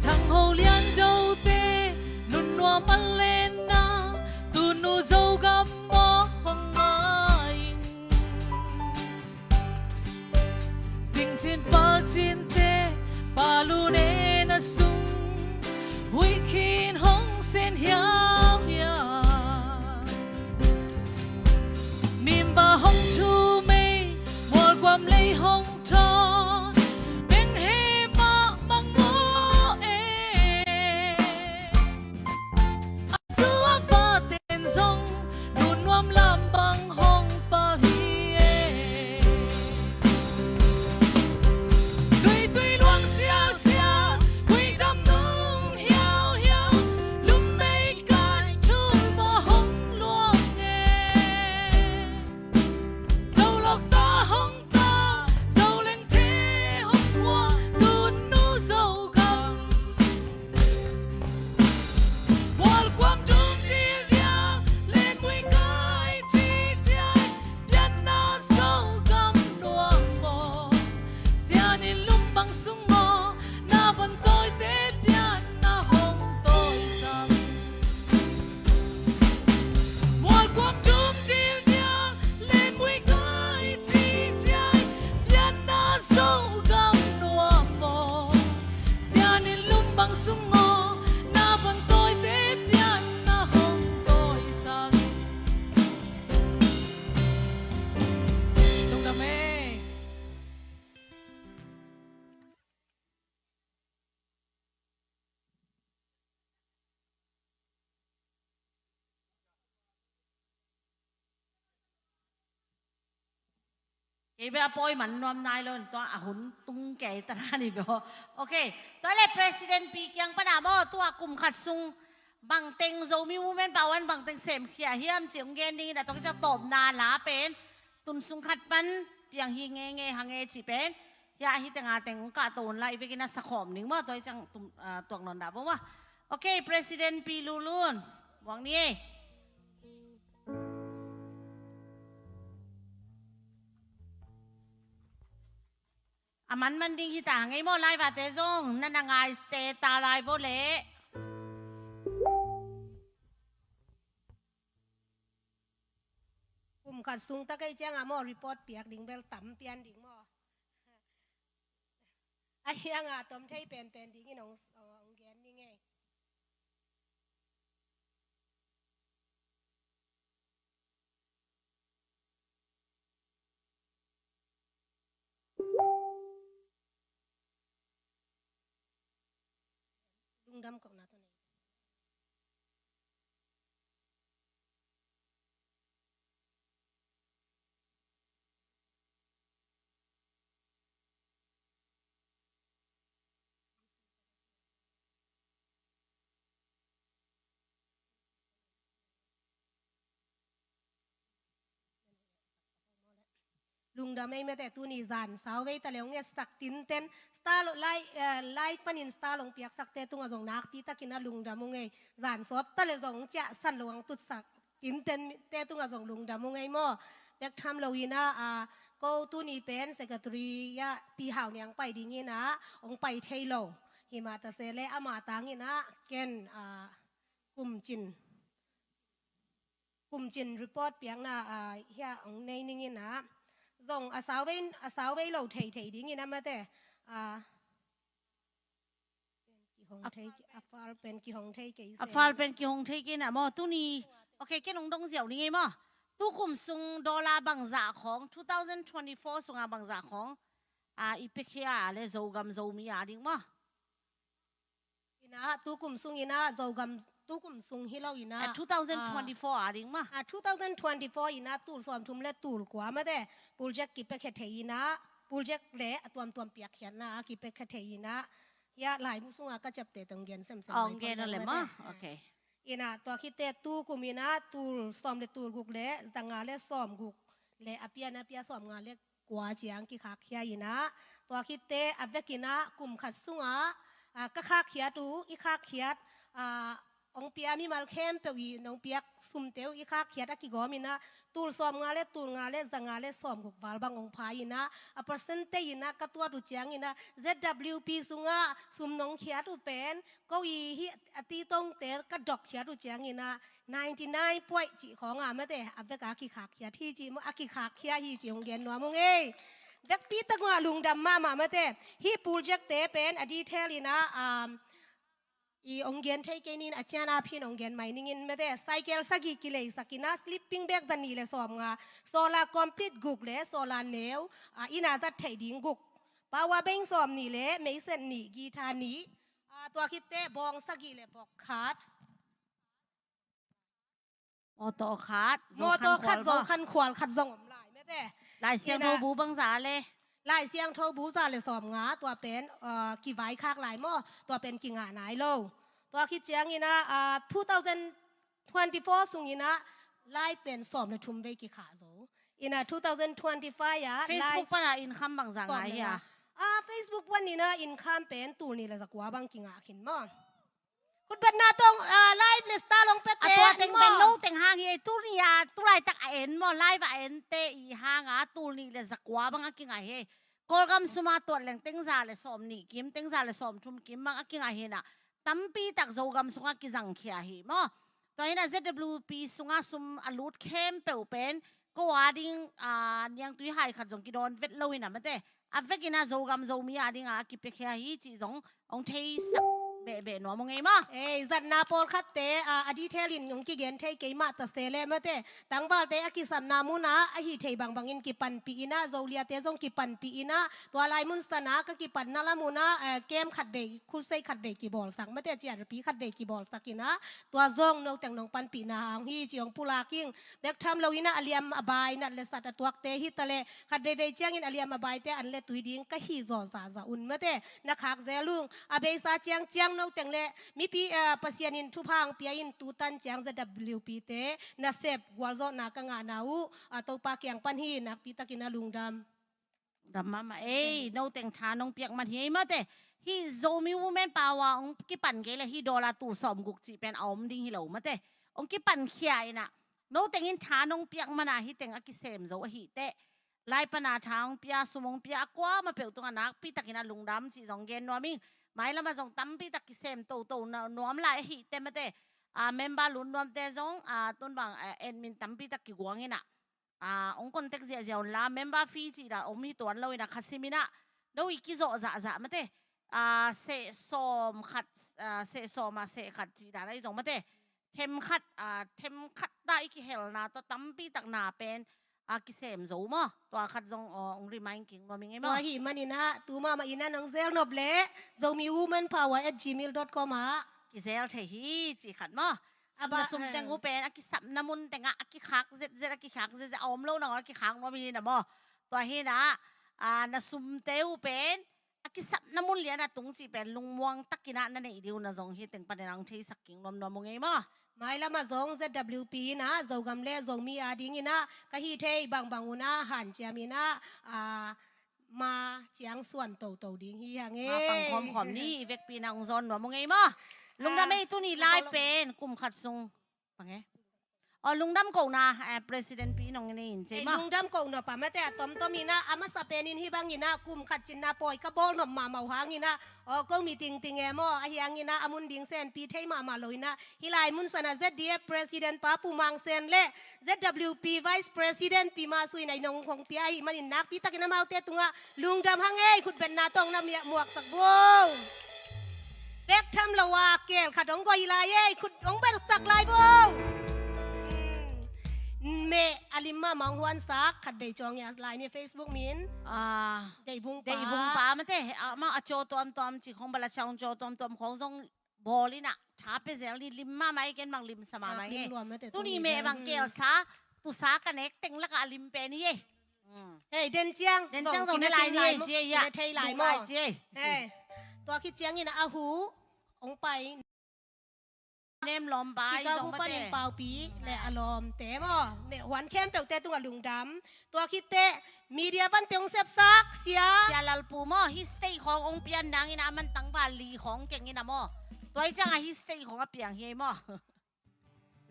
Thang Ho Lian Dote, nunnuam a lenna, tunu Zogam maw hong ngai ing. Singcin palcinte, palune na sung, huih khin hong sen hiauhiau. Mimba hong thumei, mualkuam lei hong thawn, benghe mahmah maw e. A su a vaten zong, nunnuam lam bang hong pal hi e. Luitui luang sialsial, hui dam nung hiauhiau, lungmei kai thul bua hong luang e. Zo lok ta hong ta, Zo lengthe hong khua, tunu Zogam. Mualkuam tum dil dia, lenmui kai ci ciai, pianna Zogam nuam maw. Sian in lum bang sung aw, na von tawite pianna hong tawi sangin. Mualkuam tum dil dia, lenmui kai ci ciai, pianna Zogam nuam maw. Sian in lum bang sung aw, na von tawite pianna hong tawi sangin. Lungdam e. Kei bia pawi man nuam nai lo, tua a hun tung kei ta na ni bia. Ok, tua le President pi kiang pana maw, tua kum khat sung bangteng Zomi Movement Power in bangteng semkhia hiam ci hong gen dingin a tua kici a tawpna la pen tun sung khat pan piang hi ngeingei hang e ci pen. Hia hi tenga teng kah to un la i vekin a sakhawm ning maw, tua i ciang tum, ah, tuak nawn dah bo maw. Ok, President pi Lulun, buang ni e. A manman ding hi ta ngei maw, laivate zong na na ngaite ta lai bo leh. Kum khat Sung ta kei ciangah maw, report piak ding bel tam pian ding maw. A hiangah tom thei penpen dingin hong, hong gen ni ngei. Lungdam kohna tawh nei. Lungdam ei mate, tuni zan sauvei ta le hong etsak tinten, star lo, live, eh, live panin star long piaksakte tungah zong nakpi takin a lungdam ung ei. Zan sawt ta le zong ciahsan lo hong tutsak tintente tungah zong lungdam ung ei maw. Bek tham lo in ah, ah, ko tuni pen secretary ah Pi Hau Niang pai dingin ah hong pai thei lo. Himah ta se le ama tangin ah ken, ah, kumcin, kumcin report piakna, ah, hiah hong nei ning in ah, zong a sauvei, a sauvei lo theithei dingin ah mate, ah, a fal pen kihong thei kei se. A fal pen kihong thei kei na maw, tuni. Ok, ken hong dong ziau ning ei maw. Tukum sung dollar bangzah khawng, two thousand twenty-four sungah bangzah khawng, ah, i piakhia le Zogam Zomi a ding maw. In ah, tukum sung in ah Zogam, tukum sung hi lo in ah, ah, two thousand twenty-four a ding maw. Ah, two thousand twenty-four in ah tul sawmthum le tul kua mate, project kipiakhia thei in ah, project le a tuamtuam piakkhiatna a kipiakhia thei in ah, hiah laibu sungah ka ciapteh tawh hong gen semsem. Oh, hong gen le maw. Ok. In ah, tua khitteh tukum in ah tul sawm le tul guk le zanga le sawmguk le a pia na pia sawmnga le kua ciang kikhakkhia in ah, tua khitteh a vek in ah kum khat sungah, ah, ka khakkhiat uh, i khakkhiat, ah, hong pia mimal khempeuh i nong piak sumte uh i khakkhiat a kigawm in ah, tul sawmnga le tul nga le zanga le sawmguk val bang hong pha in ah, a percent te in ah ka tuat uh ciangin ah, Z W P sungah sum nong khiat uh pen, ko i hih a titongte ka dokkhiat uh ciangin ah, ninety nine point cih khawngah mate, a vek a kikhakkhia hi cih maw, a kikhakkhia hi cih hong gen nuam ung ei. Vekpi tak ngah lungdam mahmah mate. Hih project te pen a detail in ah, um, i hong gen thei kei ning, a cian a phin hong gen mai ning in mate. Cycle sagih kileisak in ah, sleeping bag za nih le sawmnga, solar complete guk le solar neu, ah, inn a zat theih ding guk, power bank sawmnih le meiset nih, guitar nih, ah, tua khitteh bawng sagih le vok khat. Motor khat, Motor khat, Zokhankhual, Zokhankhual khat zong om lai mate. Lai Siangtho bu bangzah le. Lai Siangtho bu za le sawmnga, tua pen, ah, kivaikhak lai maw, tua pen kingah nai lo. Tua khit ciangin ah, ah, two thousand twenty-four sungin ah live pen sawm le thum vei kikhah zo. In ah two thousand twenty-five ah Facebook live pan ah income bangzah ngai hia? Ah, Facebook panin ah income pen tul nih le zakua bang kingah khin maw. Khutbetna tawh, ah, live le star long pia te a tua teng maw. Pen no teng hang hi ei, tuni a, tulaitak a en maw, live a ente i hanga tul nih le zakua bang a kingai hi ei. Kawlgam suma tuat leng tengza le sawmnih kim, tengza le sawmthum kim bang a kingai hi na. Tampi tak Zogam sungah kizangkhia hi maw. Tua hi na Z W P sungah sum a lut khempeuh pen ko a ding, ah, niangtui hai khat zong kidawn vet lo hi na mate. A vekin ah Zogam Zomi a dingah a kipiakhia hi cih zong hong theisak behbeh nuam ung ei maw. Ei, zatna pawlkhatte, ah, a detail in hong kigen thei kei mah ta se leh mate, tangvalte a kisapna munah a hih theih bangbangin kipanpih in ah, Zoliate zong kipanpih in ah, tua lai mun sanah ka kipanna la munah, eh, camp khatvei, crusade khatvei kibawlsak mate, ciarpi khatvei kibawlsak in ah, tua zong noteng nong panpihna hang hi cih hong pulak ing. Bek tham lo in ah a liam a bai, nat le sat a tuakte hi ta leh, khat veivei ciangin a liam a baite an le tui ding ka hi zaw zahzah un mate, na khak zel ung. A beisa ciangciang noteng le mipi, eh, Pasian in thupha hong pia in, tutan ciang Z W P te nasep gualzawhna ka ngahna uh, ah, Topa kiang pan hi, nakpi takin a lungdam. Dam mahmah ei, noteng tha nong piak man hi ei mate. Hih Zomi Women Power hong kipan kei leh hih dollar tul sawmguk cih pen a om ding hi lo mate. Hong kipankhia in ah, noteng in tha nong piak man a hih teng a kisem zo ahih teh, lai pan a tha hong pia, sum hong pia, a kuamah peuh tungah nakpi takin a lungdam cih zong gen nuam ing. Mailam ah zong tampi tak kisem toto na, nuam lai ahih teh mate. Ah, member lut nuamte zong, ah, tun bang, ah, admin tampi tak kiguang in ah. ah, hong contact ziahziah un la, member fee cih dan om hi tuan lo in ah, khasim in ah, no i kizawh zahzah mate, ah, seh sawm khat, ah, seh sawm ah seh khat cih dan ahi zong mate, them khat, ah, them khat ta i kihelna tawh tampi tak na pen, ah, kisem zo maw? Tua khat zong, ah, hong remind kik nuam ing ei maw? Tua ahih manin ah, tu mahmah in ah nong zel nop leh, Zomi Woman Power at gmail dot com ah kizel thei hi cih khat maw? A bah, na sum teng uh pen a kisapna mun tengah a kikhak zetzet, a kikhak zetzet, a om lo nangawn a kikhak nuam hi na maw? Tua hi na, ah, na sumte uh pen a kisapna mun lian a tung cih pen lungmuang takin ah na neih ding uh na zong hi teng panin ah hong theisak kik nuamnuam ung ei maw? Mailam ah zong Z W P in ah Zogam le Zomi a dingin ah ka hih theih bangbang un ah hanciam in ah, ah, ma ciang suan toto ding hi hang ei. Ma pang khawmkhawm ni, i vekpi in ah hong zawn nuam ung ei maw? Lungdam ei, tuni lai pen kum khat sung. Pang ei. Aw, lungdam kohna, eh, President pi in hong nei in ci ei maw? Lungdam kohna pa mate, a tomtom in ah, a masa pen in hih bangin ah kum khat cinna pawi ka bawl nop mahmah uh hangin ah, aw, ko mi tingting e maw, ahi hangin ah a mun ding senpi thei mahmah lo in ah, hih lai mun san ah Z D F President pa Pu Mang Sen le Z W P Vice President pi Ma Sui in ah i nong hong pia ahih manin nakpi takin amaute tungah lungdam hang ei, khutbetna tawh hong na muaksak bo. Bek tham lo a kel khat hong goi lai ei, khut hong belsak lai bo. Hmm. Meh a lim mahmah hong huansak khat dei cawng ia lai ni Facebook min. Ah, Deihvung pa. Deihvung pa mate, ah, amah a caw tuamtuam cih khong bala ciang caw tuamtuam khong zong bawl in ah, tha pia zel ni, lim mahmah ei, ken bang lim sa mahmah ei. Tuni meh bang kelsa, tusa ka nek teng lakah a lim pen hi ei. Hmm. Hei, den ciang, den ciang zong ne lai ni ei ci ei ia. Thei lai maw? Hei, tua khit ciangin a hu hong pai. Nem lawm pai zong mate. Chicago panin Paupi le a lawmte maw? Meh huan khempeuhte tungah lungdam. Tua khit teh media vante hong sepsak sia, Sia Lalpu maw, hih stage khawng hong pian nangin a man tangval li khawng keng in a maw? Tua hi ciangah hih stage khawng a piang hi ei maw?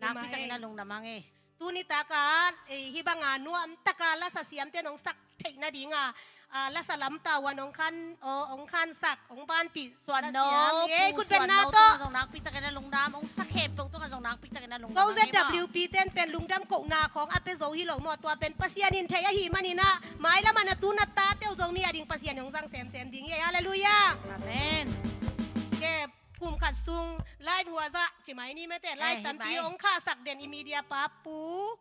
Nakpi takin a lungdam hang ei. Tuni takah, eh, hih banga nuam taka lasa siamte nong sak theih nadinga, ah, lasa lamtau ah nong khan, oh, hong khansak, hong banpih. Suan no, Pu Suan no tungah zong nakpi takin a lungdam, hong sak khempeuh tungah zong nakpi takin a lungdam hang ei maw? Ko Z W P ten pen lungdam kohna khawng a pia zo hi lo maw, tua pen Pasian in thei ahih manin ah, mailam ah na tu na tate uh Zomi a ding Pasian in hong zang semsem ding hi ei. Halleluiah. Amen. Ke kum khat sung live huazah ci mai ni mate, live tampi hong khahsak den i media pa Pu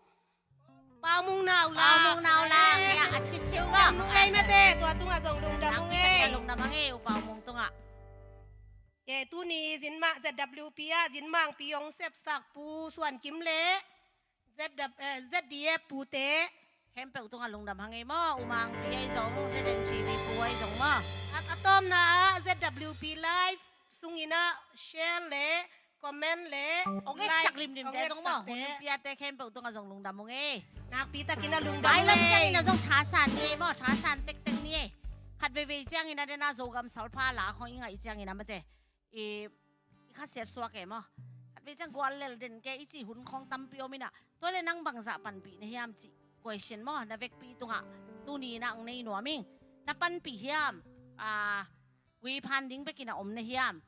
Pau Mung Nau Lak. Pau Mung Nau Lak, ia, a cicing ba. Lungdam ung ei mate, tua tungah zong lungdam ung ei. Lungdam ung ei, U Pau Mung tungah. Ke tuni zinmah Z W P ah zinmangpi hong sepsak Pu Suan Kim le Z W, eh, Z D F pute khempeuh tungah lungdam hang ei maw? U Mangpi ahi zong, Z N G V pu ahi zong maw? A, a tawpna ah Z W P live sungin ah share le comment le hong etsak limlimte zong maw? Hun piate khempeuh tungah zong lungdam ung ei. Nakpi takin a lungdam ung ei. Mailam ciangin a zong thasan ni ei maw? Thasan tektek ni ei. Khat veivei ciangin a den a Zogam salpha la khawng i ngaih ciangin a mate, i, i khasiat suak e maw? Khat vei ciang guallel den ke i cih hun khawng tampi om in ah, tua le nang bangzah panpih na hiam cih question maw, na vekpi tungah tuni in ah hong nei nuam ing. Na panpih hiam? Ah, gui phan ding bekin a om na hiam?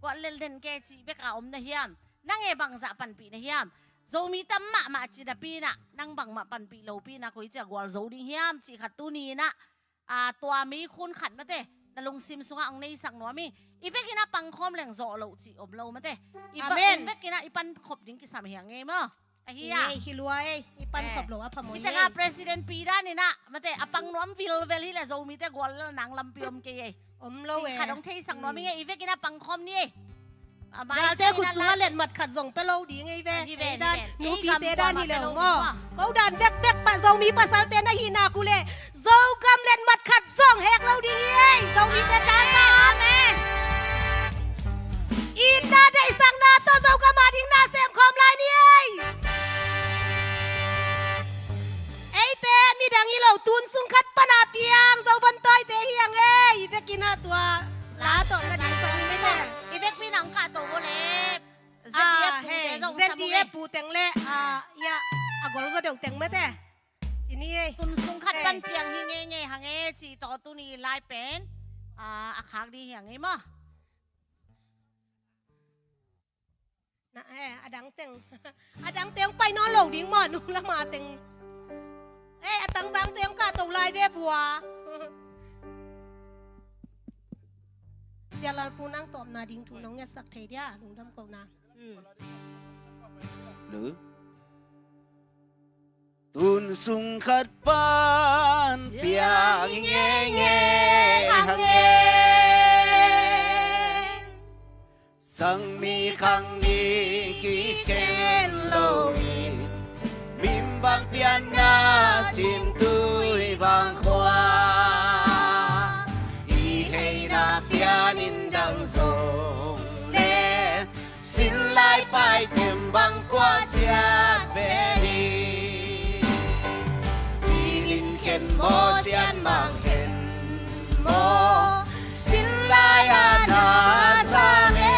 Guallel den ke cih bek a om na hiam? Nang e bangzah panpih na hiam? Zomi tam mahmah cih napi in ah, nang bangmah panpih lopi in ah, koici a gualzo ding hiam cih khat tuni in ah, ah, tua mi khun khat mate, na lungsim sungah hong neisak nuam ing. I vekin a pangkhawm leng zawh loh cih om lo mate. I va-, amen. I vekin a i pankhop ding kisam hi hang ei maw? Ahi a. Ei, hi lua ei, i pankhop loh a phamawh ei. Hi tengah president pi dan in a mate, a pang nuam vilvel hi leh Zomite guallel nang lampi om kei ei. Om lo ei. Cih khat hong theisak nuam ing ei, i vekin a pangkhawm ni ei. Galte khut sungah letmat khat zong pia lo ding ei ve. Ei dan, nupite dan hi leh maw? Ko dan bekbek pa Zomi pasalte na hih nak uh leh Zogam letmat khat zong hek lo ding hi ei. Zomite dan na. Amen. Itna deihsakna tawh Zogam a ding na sem khawm lai ni ei. Eite midang hi lo, tun sung khat pan a piang Zovon tawite hi hang ei. I vekin a tua la tawh na ding sawm ni ei. I vekpi in hong kahto bo le. Z D F pute zong, Z D F pu teng le, ah, ia, a gol zaw deuh teng mate. Ci ni ei. Tun sung khat pan piang hi ngeingei hang ei, cih tawh tuni lai pen, ah, a khak ding hi hang ei maw? Na, eh, a dang teng. A dang teng pai nawn lo ding maw, nung lam a teng. Ei, a tangzang teng ka to lai ve pua. Sia Lalpu nang tawpna ding thu nong ngetsak thei dia, lungdam kohna. Hmm. Lu. Tun sung khat pan piang hi ngeingei hang e. Sangmi khang ni kikhen lo in, mimbang pianna cimtui vang khua. I heina pianin dang zong le, sinlai paitem bang kua ciat ve hi. Sinin khen maw, sian mang khen maw, sinlai a na sang e.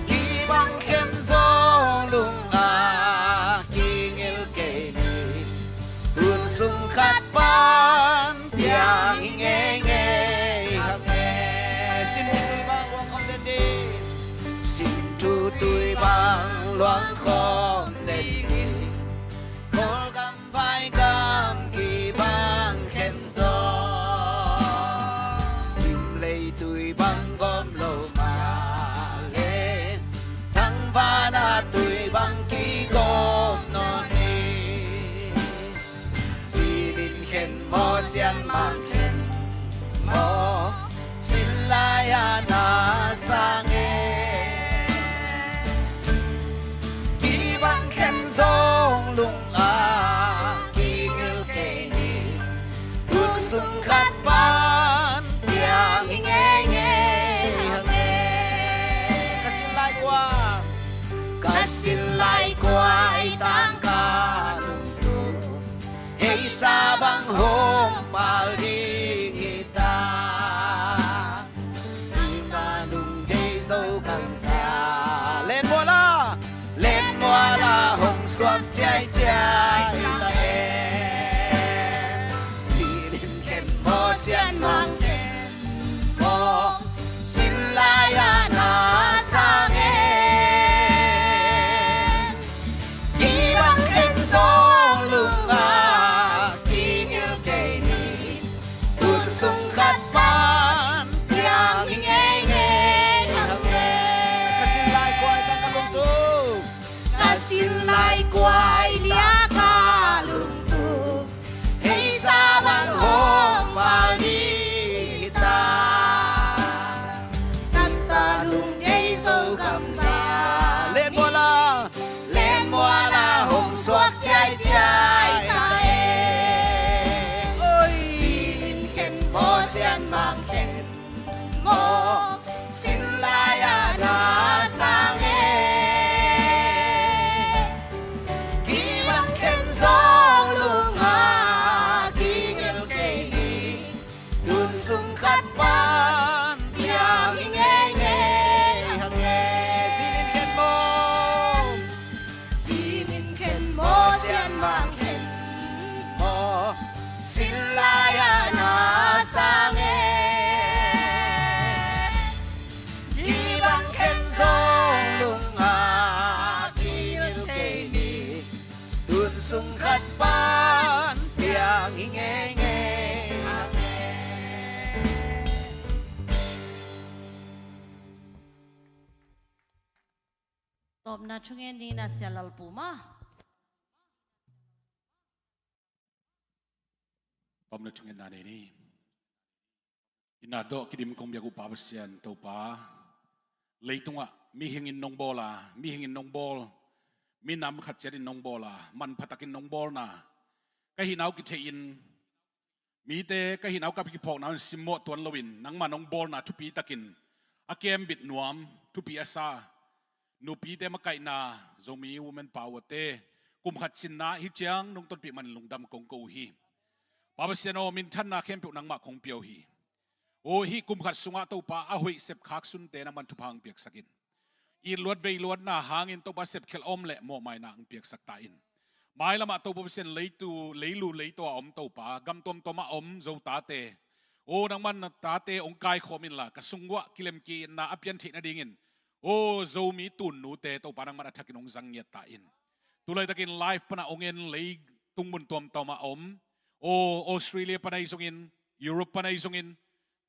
Kibang khen zong lung a kingil kei ni. Tun sung khat pan piang hi ngeingei hang e. Sim tui bang luang khawm den ding. Sim tui bang luang khawm den ding. Kawlgam vaigam kibang khen zaw. Sim leitui bang gawm lo mah le, thangvana tui bang kigawm nawn hi. Sinin khen maw, sian mang khen maw, sinlai a na sang e. Kibang khen zong lung a kingil kei ni. Tun sung khat pan piang hi ngeingei hang e. Ka sinlai kua, ka sinlai kua i tangka lungtup, heisa bang hong pal ding hi ta. Cima nung dei zo kamsa. Len muala, len muala hong suak ciaiciai ta e. Sinin khen maw, sian mang khen maw, sinlai a na sang e. Kibang khen zong lung a kingil kei ni. Tun sung khat pan piang hi ngeingei hang e. Ka sinlai kua i tangka lungtup, ka sinlai kua i tangka lungtup, heisa bang hong pal ding hi ta. Santa lungdei zo kamsa. Len muala, len muala hong suak ciaiciai ta e. Oi. Sinin khen maw, sian mang khen maw, sinlai a na sang e. Kibang khen zong lung a kingil kei ni. Tun sung khat pan piang hi ngeingei hang e. Sinin khen maw, sinin khen maw, sian mang khen maw, sinlai a na sang e. Kibang khen zong lung a kingil kei ni. Tun sung khat pan piang hi ngeingei hang e. Tawpna thungen ni na, Sia Lalpu maw. Tawpna thungetna nei ni. Ina tawh kidim kong biak uh Pa Pasian Topa, leitungah mihingin nong bawl a, mihingin nong bawl, minam khat ciatin nong bawl a, manpha takin nong bawlna ka hihna uh kitheih in, mite ka hihna uh ka kiphawkna uh in simmawh tuan loin nangmah nong bawlna thupi takin a kembit nuam, thupi a sa nupite makaihna Zomi Women Power-te kum khat sinna hi ciang nong tonpih manin lungdam kong ko uh hi. Pa Pasian aw, minthanna khempeuh nangmah kong pia uh hi. Aw, hih kum khat sungah Topa a hoih sep khak sunte nangman thupha hong piaksak in. It luat vei luatna hangin Topa sepkhial om le mawhmaina hong piaksak ta in. Mailamah Topa Pasian leitu, leilu leitaw a om Topa, gam tuamtuamah om Zotate, aw, nangman na tate hong kaikhawm inla, ka sung uah kilemkitna a pian theih nadingin, aw, Zomi tunnute Topa nangman a thakin hong zang ngiat ta in. Tu laitakin live pana ong en, leitung mun tuamtuam ah a om. Aw, Australia pana ahi zongin, Europe pana ahi zongin,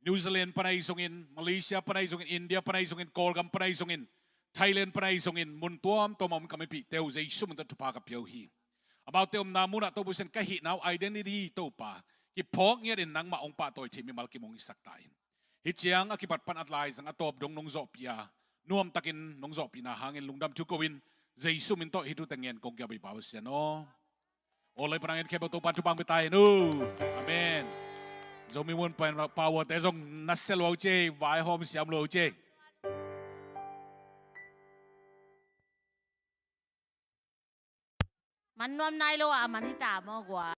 New Zealand pana ahi zongin, Malaysia pana ahi zongin, India pana ahi zongin, Kawlgam pana ahi zongin, Thailand pana ahi zongin, mun tuamtuam ah om ka mipihte uh Jesu min tawh thupha ka pia uh hi. Amaute omna munah Topa Pasian, ka hihna uh, identity Topa kiphawk ngiatin nangmah hong pahtawi thei mimal kim hong hisak ta in. Hih ciang a kipat pan a lai zang a tawp dong nong zawhpih a, nuamtakin nong zawhpihna hangin lungdam thu ko-in, Jesu min tawh hih thute ngen kong ki-ap hi, Pa Pasian aw. Aw, lai panang en khempeuh Topa'n thupha hong pia ta hen uh. Amen. Zomi mun pan power te zong na sia lua uh ci ei, vaihawm siam lua uh ci ei. Man nuam nai lo ah, a man hi ta maw gua.